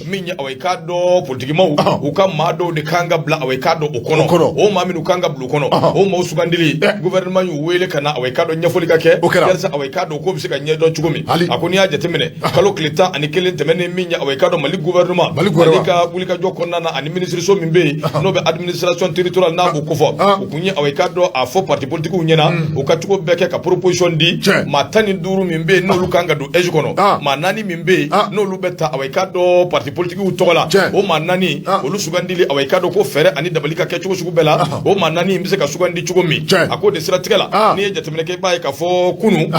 A: min ye, awa, i k'a dɔn politikimaw u ka maa dɔw de kan ka bila, awa, i k'a dɔn o kɔnɔ, o maa minnu kan ka bila o kɔnɔ, o maaw sugandili, gouvernement y'u wele ka na, awa, i k'a dɔn ɲɛfɔli ka kɛ yalisa, awa, i k'a dɔn k'o bɛ se ka ɲɛdɔn cogo min. A ko n'i y'a jateminɛ, kalo tile 11 tɛmɛnen, min ye, awa, i k'a dɔn Mali gouvernement, ale ka wulikajɔ kɔnɔna na ani minisiriso min bɛ yen n'o bɛ administration territoriale n'a b'o kofɔ, u kun ye, awa, i k'a dɔn a fɔ parti politique ɲɛna, u ka cogo bɛɛ kɛ ka proposition di, maa 15 min bɛ yen n'olu kan ka don AIGE kɔnɔ, maa naani min bɛ yen n'olu bɛ ta, awa, i k'a dɔn parti politique tɔgɔ la, o maa naani olu sugandili, awa, i k'a dɔn ko fɛɛrɛ ani dabali ka kɛ cogo sugu bɛɛ la, o maa naani bɛ se ka sugandi cogo min. A k'o de siratigɛ la, n'i ye jateminɛ kɛ, i b'a ye k'a fɔ kunun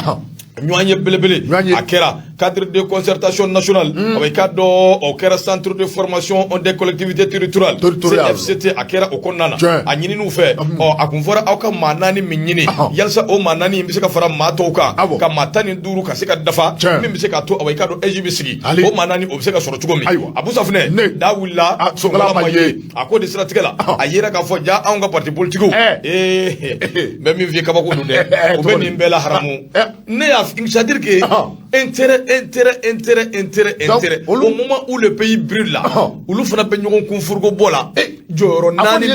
A: ɲɔgɔn ye belebele a kɛra cadre de concertation nationale, a k'a dɔn o kɛra centre de formation des collectivités territoriales, CFCT, a kɛra o kɔnɔna na. A ɲininiw fɛ, ɔ, a kun fɔra aw ka maa naani min ɲini, yalisa o maa naani in bɛ se ka fara maa tɔw kan ka maa 15 ka se ka dafa, min bɛ se k'a to, awa, i k'a dɔn AIGE bɛ sigi, o maa naani o bɛ se ka sɔrɔ cogo min. Abusa funɛ da wulila
B: sonkala ma ye.
A: A ko de siratigɛ la, a yera k'a fɔ ja anw ka parti politique, ee, n bɛ min f'i ye, kabako don dɛ, u bɛ nin bɛɛ la haramu. Ne y'a, c'est à dire que intérêt Intérêt, intérêt, intérêt, intérêt. Au moment où le pays brûle là, olu fana bɛ ɲɔgɔn kun furuko bɔ la. Jɔyɔrɔ naani,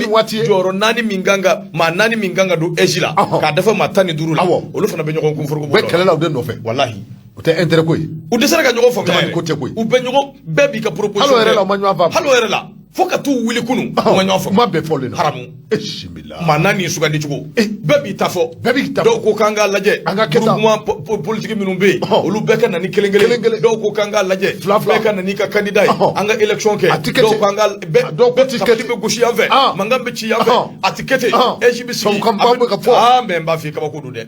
A: jɔyɔrɔ naani min kan ka, maa naani min kan ka don AIGE la, k'a dafa maa 15 la, olu fana bɛ ɲɔgɔn kun furuko bɔ
B: la. U bɛ kɛlɛ la o de nɔfɛ.
A: Walahi.
B: O tɛ intérêt ko ye.
A: U dɛsɛra ka ɲɔgɔn faamuya.
B: Ko tɛ koyi.
A: U bɛ ɲɔgɔn, bɛɛ b'i ka proposition.
B: Hali o yɛrɛ la, u ma ɲɔgɔn faamu.
A: Hali o yɛrɛ la, fo ka t'u wuli kunun, u ma ɲɔgɔn faamu.
B: Kuma bɛɛ fɔlen na.
A: Haramu.
B: Bisimila.
A: Maa naani sugandi cogo, bɛɛ b'i ta fɔ.
B: Bɛɛ b'i ta fɔ.
A: Dɔw ko k'an k'a lajɛ.
B: An ka kɛ tan.
A: Groupement politique minnu bɛ yen, olu bɛɛ ka na ni kelen kelen.
B: Kelen.
A: Dɔw ko k'an k'a lajɛ.
B: Fila fila.
A: Bɛɛ ka na n'i ka candidat ye. An ka élection kɛ.
B: A ti kɛ ten.
A: Dɔw ko an ka bɛɛ.
B: Dɔw ko ti kɛ
A: ten. Bɛ gosi yan fɛ. Mankan bɛ ci yan fɛ. A ti kɛ ten. AIGE bɛ sigi.
B: Tubabukanba bɛ ka fɔ.
A: Aa, mais n b'a f'i ye, kabako don dɛ.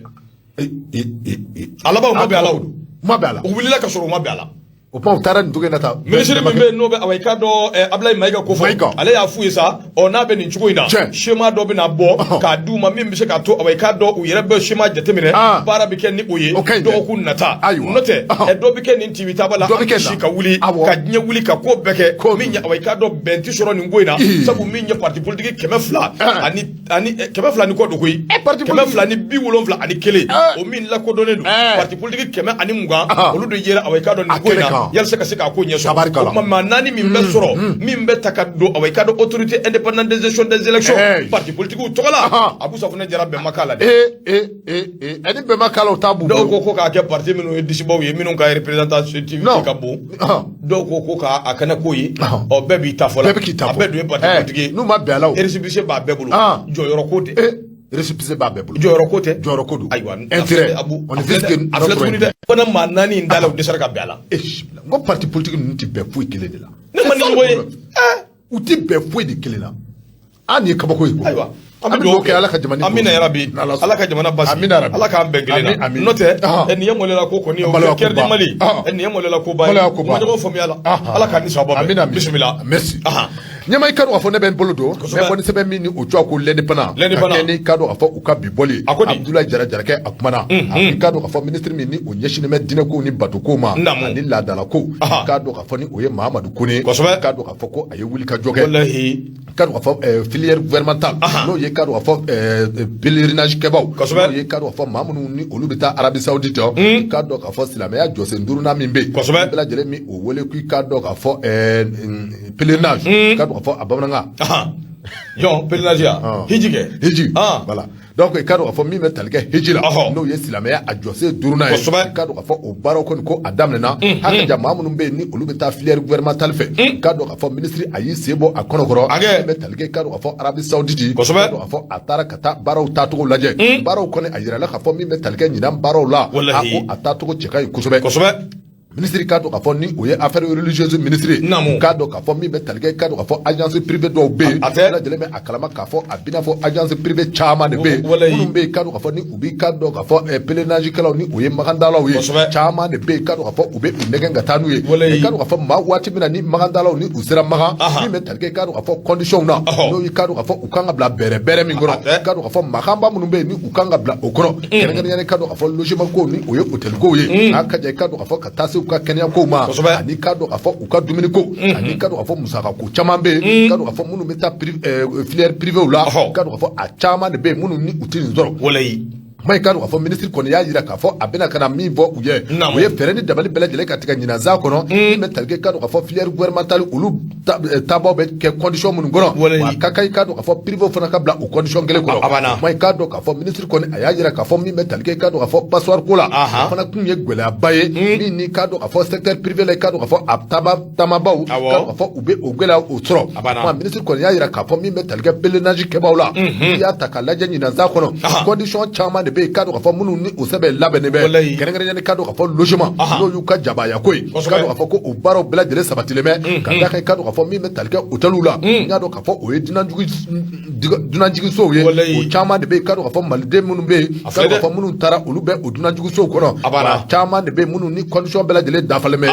A: A laban, u ma bɛn a la o.
B: U ma bɛn a la.
A: U wulila ka sɔrɔ u ma bɛn a la.
B: O tuma, u taara nin cogo in na tan.
A: Minisiri min bɛ yen, n'o bɛ, awa, i k'a dɔn, Abulayi Mayiga ko fɔ, ale y'a f'u ye sa, ɔ, n'a bɛ nin cogo in na, schéma dɔ bɛna bɔ k'a d'u ma min bɛ se k'a to, awa, i k'a dɔn, u yɛrɛ bɛ schéma jateminɛ, baara bɛ kɛ ni o ye dɔgɔkun nata. N'o tɛ, dɔ bɛ kɛ nin TV taba la, an bɛ si ka wuli ka diɲɛ wuli ka ko bɛɛ kɛ min ye, awa, i k'a dɔn, bɛn tɛ sɔrɔ nin ko in na, sabu min ye parti politique 200 ani 200 ni kɔ don koyi, 271, o min lakodɔnnen don, parti politique 120, olu de yera, awa, i k'a dɔn, nin ko in na, yalisa ka se k'a ko ɲɛ sɔrɔ. O tuma, maa naani min bɛ sɔrɔ, min bɛ ta ka don, awa, i k'a dɔn, Autorité indépendante de gestion des élections, parti politique tɔgɔ la, Abu Safunɛ Jara, bɛn ma k'a la
B: dɛ. Ani bɛn ma k'a la, o t'a b'u
A: bolo. Dɔw ko k'a kɛ parti minnu ye disibaw ye, minnu ka représentativité ka bon, dɔw ko k'a a kana k'o ye. Ɔ, bɛɛ b'i ta fɔ la.
B: Bɛɛ bɛ k'i ta fɔ.
A: A bɛɛ dun ye parti politique ye.
B: N'u ma bɛn a la o.
A: Récépissé b'a bɛɛ bolo. Jɔyɔrɔ ko tɛ.
B: Récépissé b'a bɛɛ bolo.
A: Jɔyɔrɔ ko tɛ.
B: Jɔyɔrɔ ko don.
A: Ayiwa.
B: Intérêt.
A: Abu,
B: on ne vise que
A: a filɛ tuguni dɛ. Fana maa naani in da la, u dɛsɛra ka bɛn a la.
B: N ko parti politique ninnu tɛ bɛn foyi kelen de la.
A: Ne ma ni ɲɔgɔn ye.
B: U tɛ bɛn foyi de kelen na. An nin ye kabako ye.
A: Ayiwa.
B: An bɛ dugawu kɛ, Ala ka jamana.
A: Amina yarabi. Ala ka jamana basigi.
B: Amina yarabi.
A: Ala k'an bɛn kelen na. N'o tɛ, nin ye maloya ko kɔni ye, o kɛra di Mali. Nin ye maloya ko ba ye. U ma ɲɔgɔn faamuya la. Ala k'an ni sababa bɛn. Bisimila.
B: Merci. Ɲɛma, i ka dɔn k'a fɔ ne bɛ n bolo don, n bɛ bɔ ni sɛbɛn min ni o tɔgɔ ko L'Indépendant.
A: L'Indépendant.
B: Ka kɛ ni, ka dɔn k'a fɔ, u ka bi bɔli.
A: A ko di?
B: Abdoulaye Jara Jarakɛ, a kumana. I ka dɔn k'a fɔ minisiri min ni o ɲɛsinnen bɛ diinɛkow ni batokow ma ani laadalakow, i ka dɔn k'a fɔ ni o ye Mahamadu Kone. I ka dɔn k'a fɔ ko a ye wuli ka jɔ kɛ.
A: Walahi.
B: Ka dɔn k'a fɔ filière gouvernementale, n'o ye, ka dɔn k'a fɔ, pèlerinage kɛbaw. N'o ye, ka dɔn k'a fɔ, maa minnu ni olu bɛ taa Arabie Saoudite, i ka dɔn k'a fɔ silamɛya jɔsen duurunan min bɛ yen. Bɛɛ lajɛlen min o wele k'i ka dɔn k'a fɔ pèlerinage, i ka dɔn k'a fɔ a bamanankan.
A: Jɔn pèlerinage ya? Hiji kɛ.
B: Hiji. Voilà. Donc i ka dɔn k'a fɔ min bɛ tali kɛ hiji la, n'o ye silamɛya a jɔsen duurunan ye, i ka dɔn k'a fɔ o baaraw kɔni ko a daminɛna. Hali ja maa minnu bɛ yen ni olu bɛ taa filière gouvernementale fɛ, i ka dɔn k'a fɔ minisiri a y'i sen bɔ a kɔnɔ kɔrɔ. Min bɛ tali kɛ, i ka dɔn k'a fɔ Arabie Saoudite, i ka dɔn k'a fɔ a taara ka taa baaraw taacogo lajɛ. Baaraw kɔni, a yirala k'a fɔ min bɛ tali kɛ ɲinan baaraw la, a ko a taacogo cɛ ka ɲi kosɛbɛ. Minisiri, k'a dɔn k'a fɔ ni o ye affaire religieuse ministre ye, k'a dɔn k'a fɔ min bɛ tali kɛ, k'a dɔn k'a fɔ agence privée dɔw bɛ yen, bɛɛ lajɛlen bɛ a kalama k'a fɔ a bɛna fɔ agence privée caman de bɛ yen minnu bɛ yen, k'a dɔn k'a fɔ ni u bɛ, k'a dɔn k'a fɔ pèlerinage kɛlaw ni o ye magandalaw ye, caman de bɛ yen, k'a dɔn k'a fɔ u bɛ u nɛgɛn ka taa n'u ye. K'a dɔn k'a fɔ maa waati min na ni magandalaw ni u sera Makan, min bɛ tali kɛ, k'a dɔn k'a fɔ condition na, n'o ye, k'a dɔn k'a fɔ u kan ka bila bɛrɛ bɛrɛ min kɔnɔ, k'a dɔn k'a fɔ makanba minnu bɛ yen ni u kan ka bila o kɔnɔ, kɛrɛnkɛrɛnnenya, k'a dɔn k'a fɔ logement ko ni o ye hôtel ko ye, a ka jan, k'a dɔn k'a fɔ ka taa se u ka kɛnɛya kow ma, ani k'a dɔn k'a fɔ u ka dumuni ko, ani k'a dɔn k'a fɔ musaka ko caman bɛ yen, k'a dɔn k'a fɔ minnu bɛ taa filière privée la, k'a dɔn k'a fɔ a caman de bɛ yen minnu ni u tɛ nin sɔrɔ. Kuma, i ka dɔn k'a fɔ minisiri kɔni y'a jira k'a fɔ a bɛna ka na min fɔ u ye, o ye fɛɛrɛ ni dabali bɛɛ lajɛlen ka tigɛ ɲinanzan kɔnɔ, min bɛ tali kɛ, k'a dɔn k'a fɔ filière gouvernementale olu taabaw bɛ kɛ condition minnu kɔnɔ, wa a ka kan, i k'a dɔn k'a fɔ privé fana ka bila o condition kelen kɔnɔ. Kuma, i k'a dɔn k'a fɔ minisiri kɔni a y'a jira k'a fɔ min bɛ tali kɛ, i k'a dɔn k'a fɔ passoire ko la, o fana kun ye gɛlɛyaba ye min ni, k'a dɔn k'a fɔ secteur privé la, i k'a dɔn k'a fɔ a taama taamabaw, k'a dɔn k'a fɔ u bɛ o gɛlɛya o sɔrɔ. Kuma, minisiri kɔni y'a jira k'a fɔ min bɛ tali kɛ pèlerinage kɛbaw la, n'i y'a ta k'a lajɛ ɲinanzan kɔnɔ, condition caman de bɛ yen, k'a dɔn k'a fɔ minnu ni o sɛbɛn labɛnnen bɛ, kɛrɛnkɛrɛnnenya, k'a dɔn k'a fɔ logement, n'o y'u ka jabaya ko ye, k'a dɔn k'a fɔ ko o baaraw bɛɛ lajɛlen sabatilen bɛ, ka d'a kan, k'a dɔn k'a fɔ min bɛ tali kɛ hôteliw la, n y'a dɔn k'a fɔ o ye dunanjiginsow ye, o caman de bɛ yen, k'a dɔn k'a fɔ maliden minnu bɛ yen, k'a dɔn k'a fɔ minnu taara, olu bɛ o dunanjiginsow kɔnɔ, wa caman de bɛ yen minnu ni condition bɛɛ lajɛlen dafalen bɛ.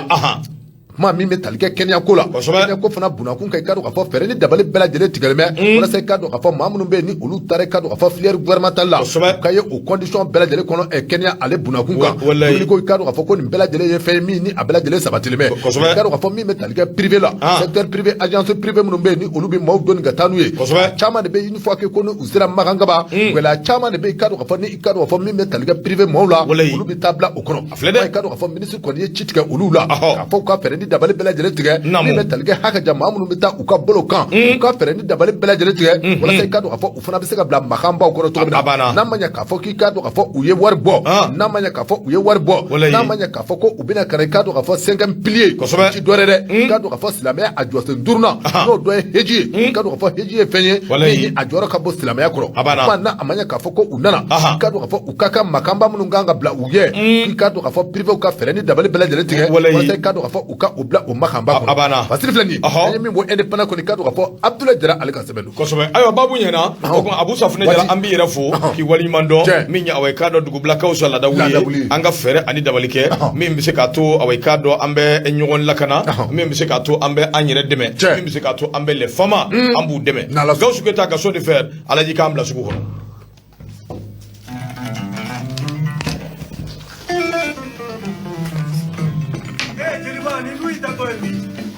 B: Kuma min bɛ tali kɛ kɛnɛya ko la, kɛnɛya ko fana bunakun kan, i k'a dɔn k'a fɔ fɛɛrɛ ni dabali bɛɛ lajɛlen tigɛlen bɛ walasa i k'a dɔn k'a fɔ maa minnu bɛ yen ni olu taara, i k'a dɔn k'a fɔ filière gouvernementale la, u ka ye o condition bɛɛ lajɛlen kɔnɔ kɛnɛya ale bunakun kan. Dumuni ko, i k'a dɔn k'a fɔ ko nin bɛɛ lajɛlen ye fɛn ye min ni a bɛɛ lajɛlen sabatilen bɛ. I k'a dɔn k'a fɔ min bɛ tali kɛ privé la, secteur privé, agence privé minnu bɛ yen ni olu bɛ maaw doni ka taa n'u ye, caman de bɛ yen, une fois que ko ni u sera Makan kaban, gɛlɛya caman de bɛ yen. I k'a dɔn k'a fɔ ni i k'a dɔn k'a fɔ min bɛ tali kɛ privé maaw la, olu bɛ taa bila o kɔnɔ. I k'a dɔn k'a fɔ ministre kɔni ye ci tigɛ olu la k'a fɔ u ka fɛɛrɛ ni dabali bɛɛ lajɛlen tigɛ. Min bɛ tali kɛ hakɛ ja maa minnu bɛ taa u ka bolo kan, u ka fɛɛrɛ ni dabali bɛɛ lajɛlen tigɛ walasa i k'a dɔn k'a fɔ u fana bɛ se ka bila makanbaw kɔnɔ cogo min na. N'a ma ɲɛ k'a fɔ k'i k'a dɔn k'a fɔ u ye wari bɔ, n'a ma ɲɛ k'a fɔ u ye wari bɔ, n'a ma ɲɛ k'a fɔ ko u bɛna ka na, i k'a dɔn k'a fɔ cinquième pilier ci dɔ wɛrɛ dɛ, i k'a dɔn k'a fɔ silamɛya a jɔsen duurunan, n'o dɔ ye heji ye. I k'a dɔn k'a fɔ heji ye fɛn ye min ni a jɔyɔrɔ ka bon silamɛya kɔrɔ. Kuma n'a a ma ɲɛ k'a fɔ ko u nana, i k'a dɔn k'a fɔ u ka kan makanba minnu kan ka bila u ɲɛ, i k'a dɔn k'a fɔ privéw ka fɛɛrɛ ni dabali bɛɛ lajɛlen tigɛ walasa i k'a dɔn k'a fɔ u ka u bila o makanba kɔnɔ. Fasiri filɛ nin ye, an ye min bɔ Indépendant kɔnɔ, i k'a dɔn k'a fɔ Abdoulaye Jara ale ka sɛbɛn don.
A: Kosɛbɛ. Ayiwa, babu ɲɛna o kuma. Abu Safunɛ Jara, an b'i yɛrɛ fo k'i waleɲuman dɔn. Min ye, awa, i k'a dɔn dugubilakaw sa laadawuli ye, an ka fɛɛrɛ ani dabali kɛ min bɛ se k'a to, awa, i k'a dɔn an bɛ ɲɔgɔn lakana, min bɛ se k'a to an bɛ an yɛrɛ dɛmɛ, min bɛ se k'a to an bɛ les FAMa, an b'u dɛmɛ. Gawusu Keyita ka so de fɛ, Alaji k'an bila sugu kɔnɔ.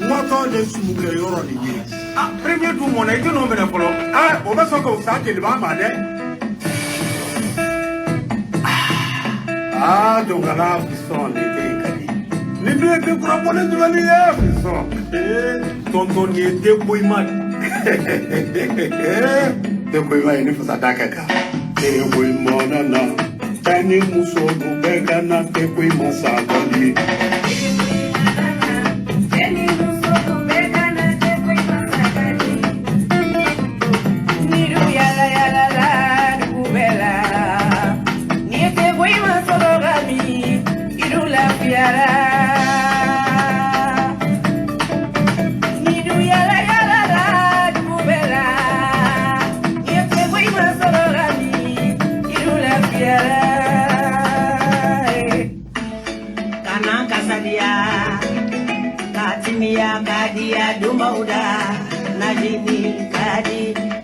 D: Watɔ de sumukɛ yɔrɔ nin ye. Ah, premier dun mɔna, i tɛ n'o minɛ fɔlɔ. Ah, o bɛ sɔn k'o sa jeliba ma dɛ. Ah, donkala fisɔn de tɛ ka di. Ni dun ye den kura bɔlen jumɛn ye fisɔn. Ee, tonton nin ye den boyima de. Den boyima ye ni fasa da kɛ kan. Den boyima nana, cɛ ni muso bɛɛ ka na den boyima sa kɔni.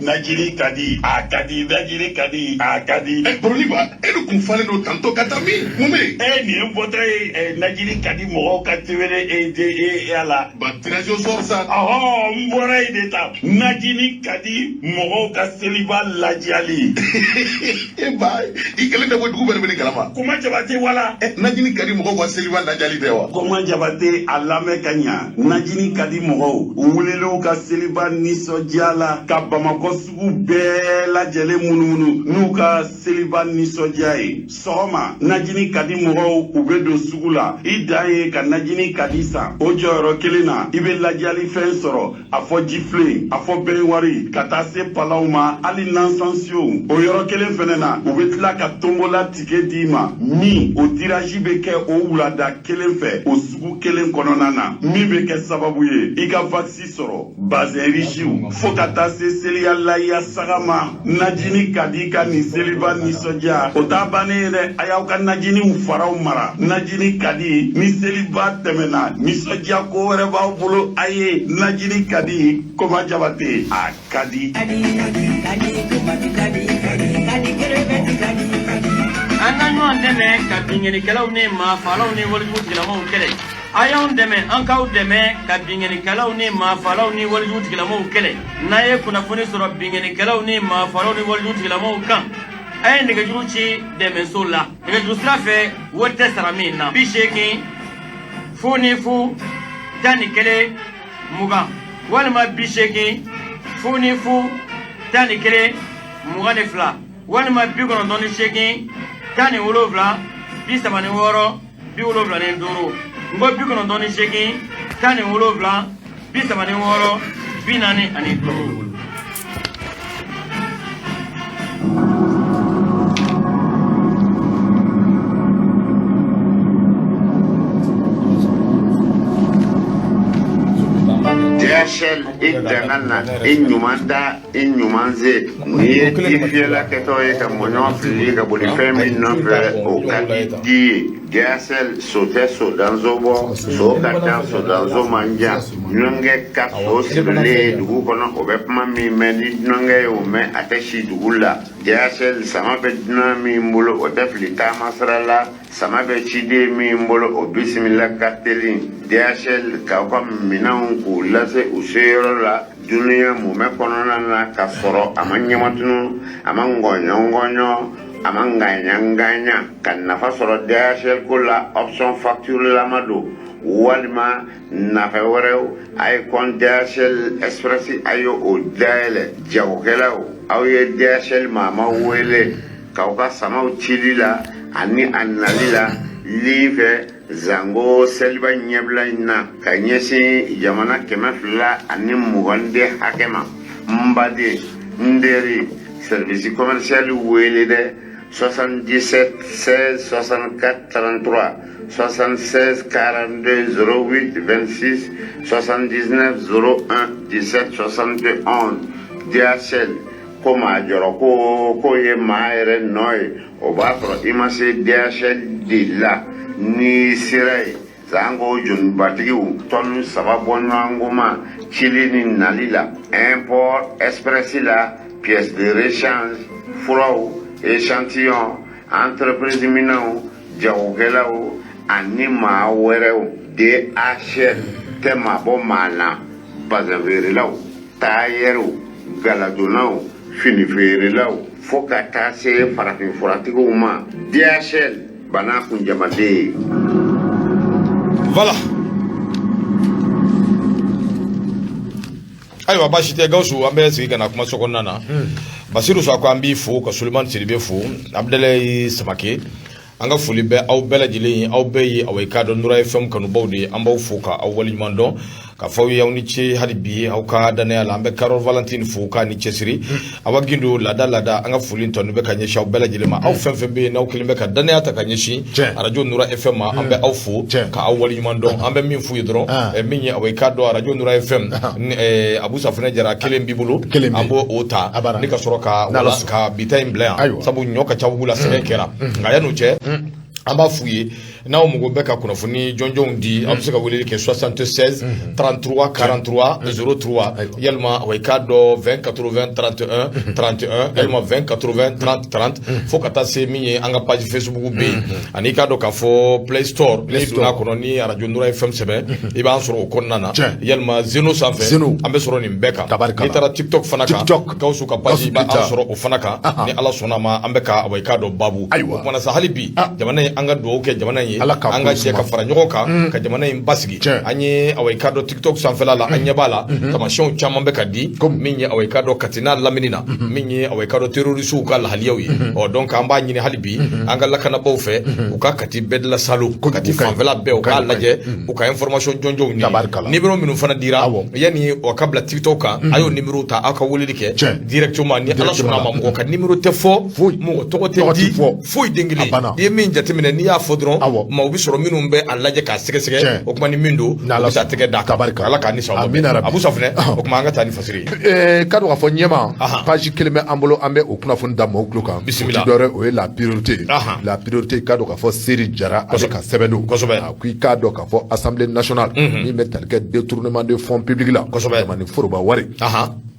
E: Najini ka di, a ka di, najini ka di, a ka di.
F: Ɛ Boroniba, e de kun falen don tantôt ka taa min? Mun bɛ yen?
E: Ɛ, nin ye n bɔtɔ ye najini ka di mɔgɔw ka tewele e de e a la.
F: Ba tirage au sort sa.
E: Ɔhɔn, n bɔra yen de ta. Najini ka di mɔgɔw ka seliba lajali.
F: E ba, i kelen tɛ bɔ, dugu bɛɛ bɛ nin kalama.
E: Kuma Jabate wala.
F: Ɛ, najini ka di mɔgɔw ka seliba lajali tɛ wa?
E: Kuma Jabate, a lamɛn ka ɲa. Najini ka di mɔgɔw wulilenw ka seliba nisɔndiya la ka Bamakɔ sugu bɛɛ lajɛlen munumunu n'u ka seliba nisɔndiya ye. Sɔgɔma, najini ka di mɔgɔw, u bɛ don sugu la, i dan ye ka najini ka di san. O jɔyɔrɔ kelen na, i bɛ ladiyalifɛn sɔrɔ, a fɔ jifilen, a fɔ bɛnwari, ka taa se palaw ma, hali nansansiw. O yɔrɔ kelen fɛnɛ na, u bɛ tila ka tombola tike d'i ma min o tirage bɛ kɛ o wulada kelen fɛ o sugu kelen kɔnɔna na, min bɛ kɛ sababu ye i ka vaccin sɔrɔ, bazɛn risiw, fo ka taa se seliya layiya saga ma. Najini ka di ka nin seliba nisɔndiya, o t'a bannen ye dɛ. A y'aw ka najiniw faraw mara. Najini ka di, ni seliba tɛmɛna, nisɔndiya ko wɛrɛ b'aw bolo. A ye najini ka di, Koma Jabate, a ka di.
G: An ka ɲɔgɔn dɛmɛ ka binkannikɛlaw ni maafalaw ni walejugu tigilamɔgɔw kɛlɛ. A y'anw dɛmɛ, an k'aw dɛmɛ ka binkannikɛlaw ni maafalaw ni walejugu tigilamɔgɔw kɛlɛ. N'a ye kunnafoni sɔrɔ binkannikɛlaw ni maafalaw ni walejugu tigilamɔgɔw kan, a ye nɛgɛjuru ci dɛmɛso la nɛgɛjuru sira fɛ, wari tɛ sara min na: 80 00 11 20 walima 80 00 11 22 walima 98 17 36 75. N ko 98 17 36 45.
H: DHL.
E: I danga na, i ɲuman da, i ɲuman se. N'i ye di fiyɛla kɛtɔ ye ka mɔɲɔ fili ka boli fɛn min nɔfɛ, o ka di di ye. DHL, so tɛ sodanso bɔ, so ka jan, sodanso man jan. Dunankɛ ka so sirilen ye dugu kɔnɔ, o bɛ kuma min mɛn, ni dunankɛ y'o mɛn, a tɛ si dugu la. DHL, sama bɛ dunan min bolo, o tɛ fili taama sira la. Sama bɛ ciden min bolo, o bisimila ka teli. DHL, k'aw ka minɛnw k'u lase u seyɔrɔ la dunuya mumɛ kɔnɔna na, ka sɔrɔ a ma ɲamatunu, a ma ngɔɲɔngɔɲɔ, a ma ŋaɲa-ŋaɲa. Ka nafa sɔrɔ DHL ko la, option facture lama don walima nafa wɛrɛw, a ye compte DHL Express, a ye o dayɛlɛ. Jagokɛlaw, aw ye DHL maama wele k'aw ka samaw cili la ani a nali la lin fɛ zango seliba ɲɛbila in na ka ɲɛsin jamana 220 de hakɛ ma. N baden, n teri, service commercial wele dɛ: 77 16 64 33, 76 42 08 26, 79 01 17 71. DHL ko maa jɔrɔ ko ko ye maa yɛrɛ nɔ ye, o b'a sɔrɔ i ma se DHL de la. N'i sera yen, sanko jonibatigiw tɔni 3 bɔ ɲɔgɔn cili ni nali la, import express la, pièce de rechange, furaw, échantillon, entreprise minɛnw, jagokɛlaw ani maa wɛrɛw. DHL tɛ maa bɔ maa na. Bazɛn feerelaw, tailleur, galadonnaw, fini feerelaw, fo ka taa se farafinfuratigiw ma, DHL bana kunjamaden ye.
A: Voilà. Ayiwa, baasi tɛ Gawusu, an bɛ sigi ka na kuma so kɔnɔna na. Basiru Sakɔ, an b'i fo ka Sulemani Sidibe fo, Abudalayi Samake, an ka foli bɛ aw bɛɛ lajɛlen ye. Aw bɛɛ ye aw ye k'a dɔn Nura FM kanubaw de ye. An b'aw fo ka aw waleɲuman dɔn, ka fɔ aw ye aw ni ce hali bi aw ka danaya la. An bɛ Karol Valentine fo k'a ni cɛsiri. Awa Gindo, laada laada, an ka foli tɔ bɛ ka ɲɛsin aw bɛɛ lajɛlen ma. Aw fɛn fɛn bɛ yen n'aw kelen bɛ ka danaya ta ka ɲɛsin arajo Nura FM ma, an bɛ aw fo ka aw waleɲuman dɔn. An bɛ min f'u ye dɔrɔn, min ye aw ye k'a dɔn arajo Nura FM, Abu Safunɛ Jara kelen b'i bolo, an b'o o ta ni ka sɔrɔ ka bi ta in bila yan, sabu ɲɔ ka ca wugu la, sɛgɛn kɛra. Nka yan'o cɛ, an b'a f'u ye n'aw mago bɛ ka kunnafoni jɔnjɔnw di, aw bɛ se ka weleli kɛ 76 33 43 03, yalima wa i k'a dɔn 20 80 31 31, yalima 20 80 30 30, fo ka taa se min ye an ka page Facebook bɛ yen, ani i k'a dɔn k'a fɔ Play Store, n'i donna a kɔnɔ ni arajo Nura FM sɛbɛn, i b'an sɔrɔ o kɔnɔna na, yalima Zeno sanfɛ, an bɛ sɔrɔ nin bɛɛ kan. N'i taara TikTok fana kan, Gawusu ka page b'an sɔrɔ o fana kan. Ni Ala sɔnna ma, an bɛ ka wa i k'a dɔn babu o kumana sa. Hali bi jamana in, an ka dugawu kɛ jamana in ye, an ka jɛ ka fara ɲɔgɔn kan ka jamana in basigi. An ye awa i k'a dɔn TikTok sanfɛla la, an ɲɛ b'a la tamasiyɛnw caman bɛ ka di min ye awa i k'a dɔn Kati n'a lamini na, min ye awa i k'a dɔn terrorisiw ka lahaliyaw ye. Ɔ donc an b'a ɲini hali bi an ka lakanabaaw fɛ, u ka Kati bɛɛ de la salo, Kati fanfɛla bɛɛ, u k'a lajɛ, u ka information jɔnjɔnw ɲini. Numéro minnu fana dira yanni o ka bila TikTok kan, a y'o numéro ta, aw ka weleli kɛ directement. Ni Ala sɔnna a ma, mɔgɔ ka numéro tɛ fɔ, mɔgɔ tɔgɔ tɛ di, foyi den kelen. N'i ye min jateminɛ, n'i y'a fɔ dɔrɔn, maaw bɛ sɔrɔ minnu bɛ a lajɛ k'a sɛgɛsɛgɛ, o tuma ni min don, u bɛ taa tɛgɛ d'a kan. Ala k'a ni sababu bɛn. Abu Safunɛ, o tuma an ka taa ni fasiri
B: ye. Ka dɔn k'a fɔ ɲɛma page kelen bɛ an bolo, an bɛ o kunnafoni da maaw tulo kan.
A: Bisimila.
B: O tɛ dɔwɛrɛ, o ye la priorité. La priorité, k'a dɔn k'a fɔ Seri Jara ale ka sɛbɛn don. A ko i k'a dɔn k'a fɔ Assemblée nationale min bɛ tali kɛ détournement de fonds publics la, jamana ni foroba wari,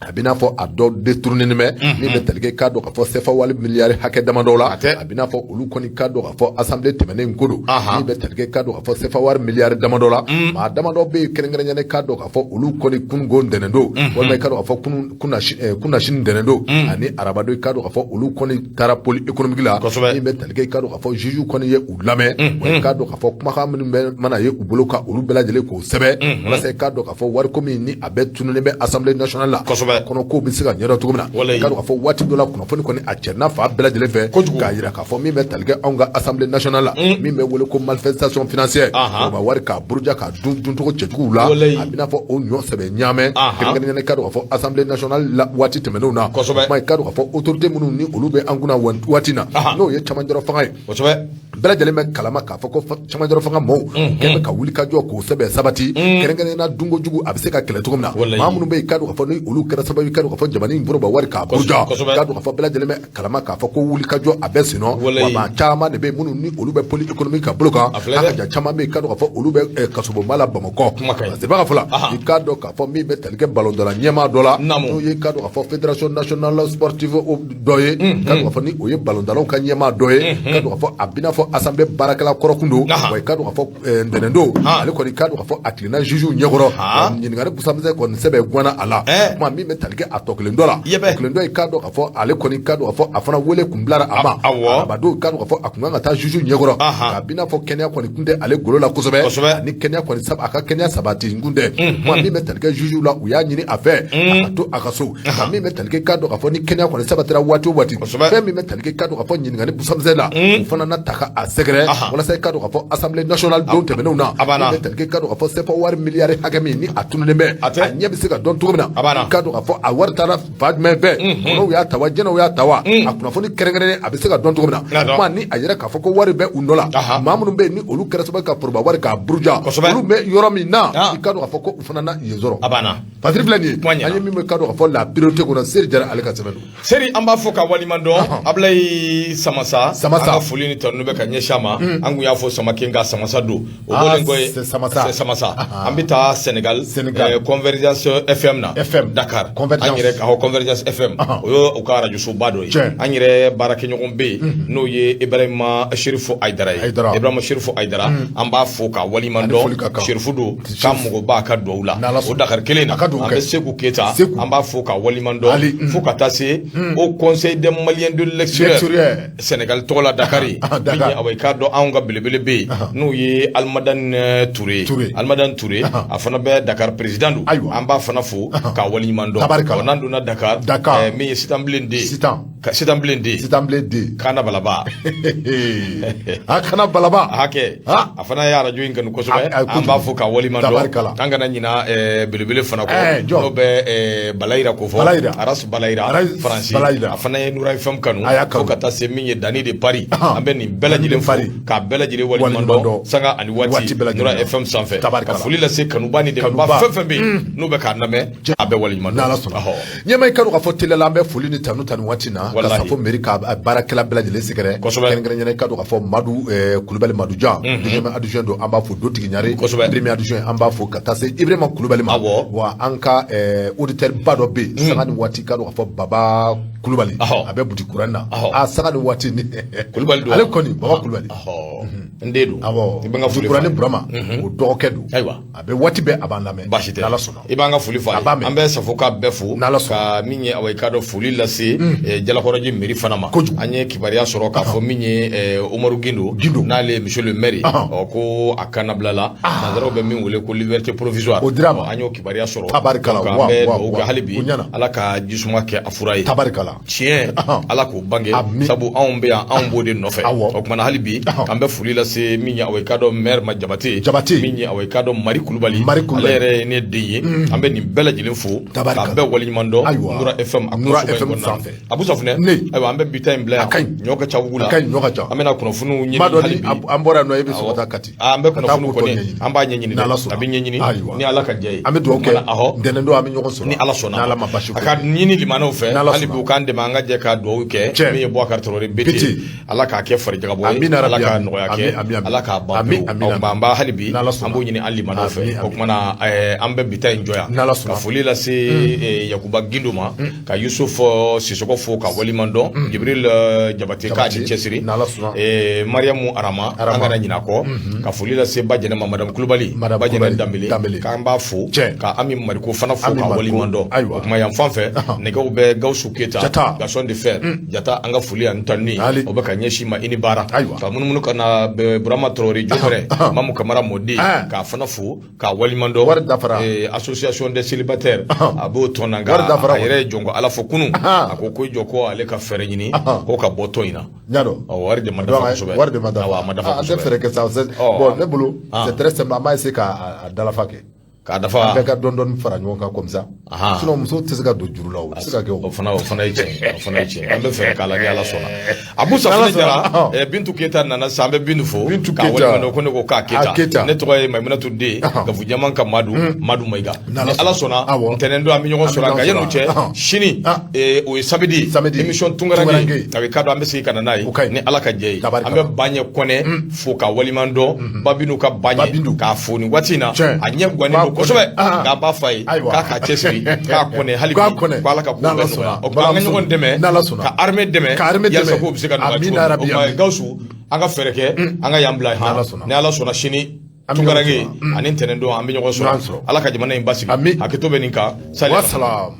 B: a bɛ n'a fɔ a dɔ détourné bɛ min bɛ tali kɛ k'a dɔn k'a fɔ CFA wari miliyari hakɛ damadɔ la. A bɛ n'a fɔ olu kɔni k'a dɔn k'a fɔ assemblée tɛmɛnen ko don min bɛ tali kɛ k'a dɔn k'a fɔ CFA wari miliyari damadɔ la. Maa damadɔ bɛ yen kɛrɛnkɛrɛnnenya k'a dɔn k'a fɔ olu kɔni kununko ntɛnɛn don, walima k'a dɔn k'a fɔ kunnasini ntɛnɛn don ani araba don, k'a dɔn k'a fɔ olu kɔni taara pôle économique la min bɛ tali kɛ k'a dɔn k'a fɔ juge kɔni ye u lamɛn, wa k'a dɔn k'a fɔ kumakan minnu bɛ mana ye u bolo ka olu bɛɛ lajɛlen k'o sɛbɛn walasa k'a dɔn k'a fɔ wariko min ni a bɛɛ tununnen bɛ assemblée nationale la kɔnɔ kow bɛ se ka ɲɛdɔn cogo min na. K'a dɔn k'a fɔ waati dɔ la kunnafoni kɔni a cɛrinna fan bɛɛ lajɛlen fɛ k'a jira k'a fɔ min bɛ tali kɛ anw ka assemblée nationale la min bɛ wele ko malversation financière, o ma wari k'a buruja k'a dun duncogo cɛjuguw la, a bɛna fɔ o ɲɔ sɛbɛ ɲaamɛ kɛrɛnkɛrɛnnenya k'a dɔn k'a fɔ assemblée nationale la waati tɛmɛnenw na. Kuma k'a dɔn k'a fɔ autorité minnu ni olu bɛ an kunna waati na, n'o ye camancɛrɔ fanga ye. Bɛɛ lajɛlen bɛ kalama k'a fɔ ko cɛmancɛrɔ fanga maaw kɛlen bɛ ka wuli ka jɔ k'o sɛbɛn sabati, kɛrɛnkɛrɛnnenya la dunko jugu a bɛ se ka kɛlɛ cogo min na. Maa minnu bɛ yen, k'a dɔn k'a fɔ ni olu kɛra sababu ye, k'a dɔn k'a fɔ jamana in foroba wari k'a buruja, k'a dɔn k'a fɔ bɛɛ lajɛlen bɛ kalama k'a fɔ ko wuli ka jɔ a bɛ sen nɔ. Wa maa caman de bɛ yen minnu ni olu bɛ pôle économique ka bolo kan, a ka ja caman bɛ yen, k'a dɔn k'a fɔ olu bɛ kasobonba la Bamakɔ. Seba ka fɔ la, i k'a dɔn k'a fɔ min bɛ tali kɛ balontanna ɲɛmaa dɔ la, n'o ye k'a dɔn k'a fɔ fédération nationale sportive dɔ ye, k'a dɔn k'a fɔ ni o ye balontannaw ka ɲɛmaa dɔ ye, k'a dɔn k'a fɔ a bɛna fɔ assemblée baarakɛla kɔrɔ kun don. Wa i k'a dɔn k'a fɔ ntɛnɛn don, ale kɔni k'a dɔn k'a fɔ a tilenna juge ɲɛkɔrɔ, ɲininkali busamisɛn kɔni sɛbɛn gwanna a la. Kuma min bɛ tali kɛ a tɔ kelen dɔ la, tɔ kelen dɔ, i k'a dɔn k'a fɔ ale kɔni k'a dɔn k'a fɔ a fana wele kun bilara a ma arabadon, k'a dɔn k'a fɔ a kun kan ka taa juge ɲɛkɔrɔ, a bɛna fɔ kɛnɛya kɔni kun tɛ ale golo la kosɛbɛ, ni kɛnɛya kɔni a ka kɛnɛya sabati kun tɛ. Kuma min bɛ tali kɛ juge la, u y'a ɲini a fɛ a ka to a ka so. Nka min bɛ tali kɛ, k'a dɔn k'a fɔ ni kɛnɛya kɔni sabatira waati o waati, fɛn min bɛ tali kɛ, k'a dɔn k'a fɔ ɲininkali busamisɛn la, u fana na ta ka a sɛgɛrɛ, walasa i k'a dɔn k'a fɔ assemblée nationale don tɛmɛnenw na, min bɛ tali kɛ, k'a dɔn k'a fɔ CFA wari miliyari hakɛ min ni a tununnen bɛ, a ɲɛ bɛ se ka dɔn cogo min na, k'a dɔn k'a fɔ a wari taara fan jumɛn fɛ, kɔnɔw y'a ta wa, jɛnɛw y'a ta wa, a kunnafoni kɛrɛnkɛrɛnnen a bɛ se ka dɔn cogo min na. Kuma ni a yɛrɛ k'a fɔ ko wari bɛ u nɔ la, maa minnu bɛ yen ni olu kɛra sababu ka foroba wari k'a buruja, olu bɛ yɔrɔ min na, i k'a dɔn k'a fɔ ko u fana na yen sɔrɔ.
A: A banna.
B: Patiri filɛ nin ye, an ye min bɛ k'a dɔn k'a fɔ la priorité kɔnɔ, Seri Jara ale ka sɛbɛn don.
A: Seri, an b'a fɔ ka waliman dɔn Abulayi Samasa. Samasa, an ka foli ni tanu bɛ ka ɲɛsin a ma. An kun y'a fɔ Samake, nka Samasa don. O bɔlen kɔ yen,
B: Samasa,
A: Samasa, an bɛ taa Senegal,
B: Senegal
A: Convergence FM na.
B: FM
A: Dakar.
B: Convergence.
A: An yɛrɛ awɔ, Convergence FM. O ye u ka arajosoba dɔ ye. An yɛrɛ baarakɛɲɔgɔn bɛ yen, n'o ye Ibrahima Sherifu Ayidara ye. Ibrahima Sherifu Ayidara, an b'a fo ka waliman dɔn. Sherifu don, k'an mago b'a ka dugawu la. O Dakar kelen na, an bɛ Seku Keyita, an b'a fo ka waliman dɔn, fo ka taa se au conseil des Maliens de l'extérieur Sénégal tɔgɔ la Dakar min ye. Awa, i k'a dɔn anw ka belebele bɛ yen, n'o ye Alimadani Ture. Alimadani Ture, a fana bɛ Dakar, président don. An b'a fana fo ka waliɲuman dɔn. N'an donna Dakar, min ye Sitanbilen den, Sitanbilen den,
B: Sitanbilen den,
A: Kana Balaba.
B: A Kana Balaba.
A: Hakɛ, a fana ye arajo in kanu kosɛbɛ, an b'a fo ka waliɲuman dɔn. An kana ɲina belebele fana kɔ, n'o bɛ Balayira ko fɔ, Aras Balayira Faransi, a fana ye Nura FM kanu, fo ka taa se min ye Dani de Paris. An bɛ nin bɛɛ lajɛlen fo k'a bɛɛ lajɛlen waliɲuman dɔn sanga ani waati Nura FM sanfɛ, ka foli lase kanuba ni dɛmɛba fɛn fɛn bɛ yen n'u bɛ k'a lamɛn, a bɛɛ waliɲuman dɔn.
B: Ɲɛma, i k'a dɔn k'a fɔ teliya la, an bɛ foli ni tanu ta nin waati na ka Safo mairie ka baarakɛla bɛɛ lajɛlen sɛgɛrɛ, kɛrɛnkɛrɛnnenya i k'a dɔn k'a fɔ Madu Kulubali, Madu Jan, deuxième adjoint don, an b'a fo, Dotigi Ɲare, premier adjoint, an b'a fo, ka taa se Ibrahima Kulubali ma. Wa an ka auditeur ba dɔ bɛ yen, sanga ni waati, k'a dɔn k'a fɔ Baba Kulubali, a bɛ boutique kura na, a sanga ni waati ni
A: Kulubali don
B: ale kɔni, Baba Kulubali.
A: N den don.
B: Awɔ,
A: i bɛ n ka foli
B: fɔ ni Burama, o dɔgɔkɛ don.
A: Ayiwa.
B: A bɛ waati bɛɛ a b'an lamɛn.
A: Baasi tɛ.
B: N'Ala sɔnna.
A: I b'an ka foli fɔ a ye.
B: A b'a mɛn.
A: An bɛ Safo ka bɛɛ fo.
B: N'Ala sɔnna.
A: Ka min ye, awa, i k'a dɔn foli lase Jalakɔrɔji mairie fana ma.
B: Kojugu.
A: An ye kibaruya sɔrɔ k'a fɔ min ye Umaru Gindo.
B: Gindo.
A: N'ale ye monsieur le maire ye. Ɔ, ko a kannabila la. Nanzaraw bɛ min wele ko liberté provisoire.
B: O dira a ma.
A: An y'o kibaruya sɔrɔ.
B: Tabarikala.
A: Donc, an
B: Wa,
A: bɛ
B: wa,
A: dugawu
B: wa.
A: kɛ hali bi.
B: O ɲɛna.
A: Ala ka jisuma kɛ a fura ye.
B: Tabarikala.
A: Tiɲɛ, Ala k'o bange,
B: Amin.
A: sabu anw bɛ yan, anw b'o de nɔfɛ.
B: Awɔ.
A: O kumana hali bi, an bɛ foli lase min ye, awa, i k'a dɔn maire ma, Jabate.
B: Jabate.
A: Min ye, awa, i k'a dɔn Mari Kulubali.
B: Mari Kulubali.
A: Ale yɛrɛ ye ne den ye. An bɛ nin bɛɛ lajɛlen fo
B: Tabarikala.
A: k'a bɛɛ waleɲuman dɔn.
B: Ayiwa.
A: Nura FM a
B: Nura
A: kumasoba in
B: FM
A: kɔnɔna na.
B: sanfɛ.
A: Abu Safunɛ.
B: Ne.
A: Ayiwa, an bɛ bi ta in bila yan.
B: A ka ɲi.
A: Ɲɔ ka ca wugu la.
B: A ka ɲi, ɲɔ ka ca.
A: An bɛna kunnafoniw ɲini
B: N b'a dɔn
A: hali
B: ni
A: bi.
B: an bɔra yan nɔ, e bɛ sɔrɔ ka taa Kati.
A: An bɛ
B: Ka taa
A: kunnafoniw
B: ko tɔ
A: kɔni
B: ɲɛɲini.
A: an b'a ɲɛɲini
B: N'Ala
A: dɛ.
B: sɔnna.
A: A bɛ ɲɛɲini
B: Ayiwa.
A: ni Ala ka jɛ ye.
B: An bɛ dugawu kɛ.
A: Kumana, ahɔ.
B: Ntɛnɛn don an bɛ ɲɔgɔn sɔrɔ.
A: Ni Ala sɔnna.
B: N'Ala ma basi
A: A ka ɲini limanaw fɛ
B: N'Ala
A: hali
B: sɔnna.
A: bi, u k'an dɛmɛ, an ka jɛ ka dugawu kɛ.
B: Tiɲɛ.
A: Min ye Boubacar Traoré Bete,
B: Bete.
A: Ala k'a kɛ farijagabɔ ye.
B: Amina
A: Ala
B: rabi,
A: k'a
B: amin.
A: nɔgɔya
B: Amin,
A: kɛ.
B: amin, amin.
A: Ala k'a ban
B: Amin,
A: pewu.
B: amin,
A: Ɔ,
B: amin.
A: an b'a hali bi,
B: N'Ala sɔnna.
A: an b'o ɲini an limanaw fɛ.
B: Amin,
A: O
B: amin.
A: kumana an bɛ bi ta in jɔ yan.
B: N'Ala sɔnna.
A: Ka foli lase Yakuba Gindo ma, ka Yusuf Sisɔkɔ fo ka waliman dɔn, Jibril Jabate k'a ni cɛsiri.
B: N'Ala sɔnna.
A: Mariamu Arama, an kana ɲinɛ a kɔ, ka foli lase ba jɛnɛ ma, Madame Kulubali.
B: Madame
A: Ba jɛnɛ
B: Kulubali,
A: Danbele.
B: Danbele.
A: K'an b'a fo.
B: Tiɲɛ.
A: Ka Ami Mariko fana fo
B: Ami
A: ka
B: Mariko,
A: waliman dɔn.
B: Ayiwa.
A: O kuma yan fan fɛ, nɛgɛw bɛ Gawusu Keyita.
B: Jata.
A: Gaston de Fer Jata, an ka foli ani tanuni
B: Ali.
A: o bɛ ka ɲɛsin ma, i ni baara.
B: Ayiwa.
A: Ka munumunu ka na Burama Traoré Jofɛrɛ, Mamu Kamara mɔden, k'a fana fo k'a waliman dɔn.
B: Wari dafara.
A: Association des célibataires, a b'o tɔn na, nka
B: Wari dafara
A: a yɛrɛ ye jɔnko Ala fɔ kunun. A ko ko i jɔ ko ale ka fɛɛrɛ ɲini ko ka bɔ tɔn in na.
B: N y'a dɔn.
A: Ɔ, wari de ma dafa kosɛbɛ.
B: Wari de ma dafa.
A: Awɔ, a ma dafa
B: An tɛ
A: kosɛbɛ.
B: fɛɛrɛ kɛ sa.
A: Ɔ.
B: Bon, ne bolo, c'est très simple, an b'a essayer k'a dalafa kɛ.
A: K'a
B: An
A: dafa.
B: bɛɛ ka dɔɔni dɔɔni fara ɲɔgɔn kan comme ça. Sinon muso tɛ se ka don juru la, o tɛ se ka kɛ.
A: O fana ye tiɲɛ ye, o fana ye tiɲɛ ye. An bɛ fɛɛrɛ k'a la ni Ala sɔnna. Abu Safinɛ Jara, Bintu Keyita nana sisan, an bɛ Bintu fo.
B: Bintu
A: k'a
B: Keyita.
A: waleɲumandɔn. Ko ne ko k'a
B: A Keyita.
A: Keyita. Ne tɔgɔ ye Mayimunatu Den, Gafu Jaman ka Madu, Madu Mayiga.
B: N'Ala
A: Ni Ala sɔnna, ntɛnɛn don an bɛ ɲɔgɔn
B: An bɛ
A: sɔrɔ an kan.
B: ɲɔgɔn
A: Yan'o cɛ,
B: sɔrɔ.
A: sini, o ye samedi,
B: Samedi.
A: émission Tunkaranke,
B: Tunkaranke.
A: a bɛ kadɔ an bɛ segin ka na n'a ye
B: O ka ɲi.
A: ni Ala ka jɛ ye.
B: Tabarikala.
A: An bɛ Baɲɛ Kɔnɛ fo ka waleɲuman dɔn, Babinu ka Baɲɛ
B: Babindu.
A: k'a fo nin waati in na.
B: Tiɲɛ.
A: A ɲɛ gannen
B: B'a
A: don kosɛbɛ,
B: kɔnɛ.
A: nka an b'a f'a ye
B: Ayiwa.
A: k'a k'a cɛsiri, k'a kɔnɛ hali bi,
B: K'a kɔnɛ.
A: ko Ala ka ko
B: N'Ala
A: bɛɛ
B: sɔnna.
A: nɔgɔya. O tuma an ka ɲɔgɔn dɛmɛ,
B: N'Ala sɔnna.
A: ka armée dɛmɛ,
B: Ka armée
A: yalasa
B: dɛmɛ.
A: k'o bɛ se ka nɔgɔya
B: Amina
A: cogo min.
B: rabi,
A: O tuma
B: amin.
A: Gawusu, an ka fɛɛrɛ kɛ an ka yan bila
B: N'Ala
A: han.
B: sɔnna.
A: Ni Ala sɔnna, sini
B: An bɛ ɲɔgɔn
A: Tunkaranke
B: sɔrɔ.
A: ani ntɛnɛn don an bɛ ɲɔgɔn
B: Ɲɔgɔn
A: sɔrɔ.
B: sɔrɔ.
A: Ala ka jamana in basigi.
B: Amin.
A: Hakɛto bɛ nin kan. Sali.
B: Wasalam.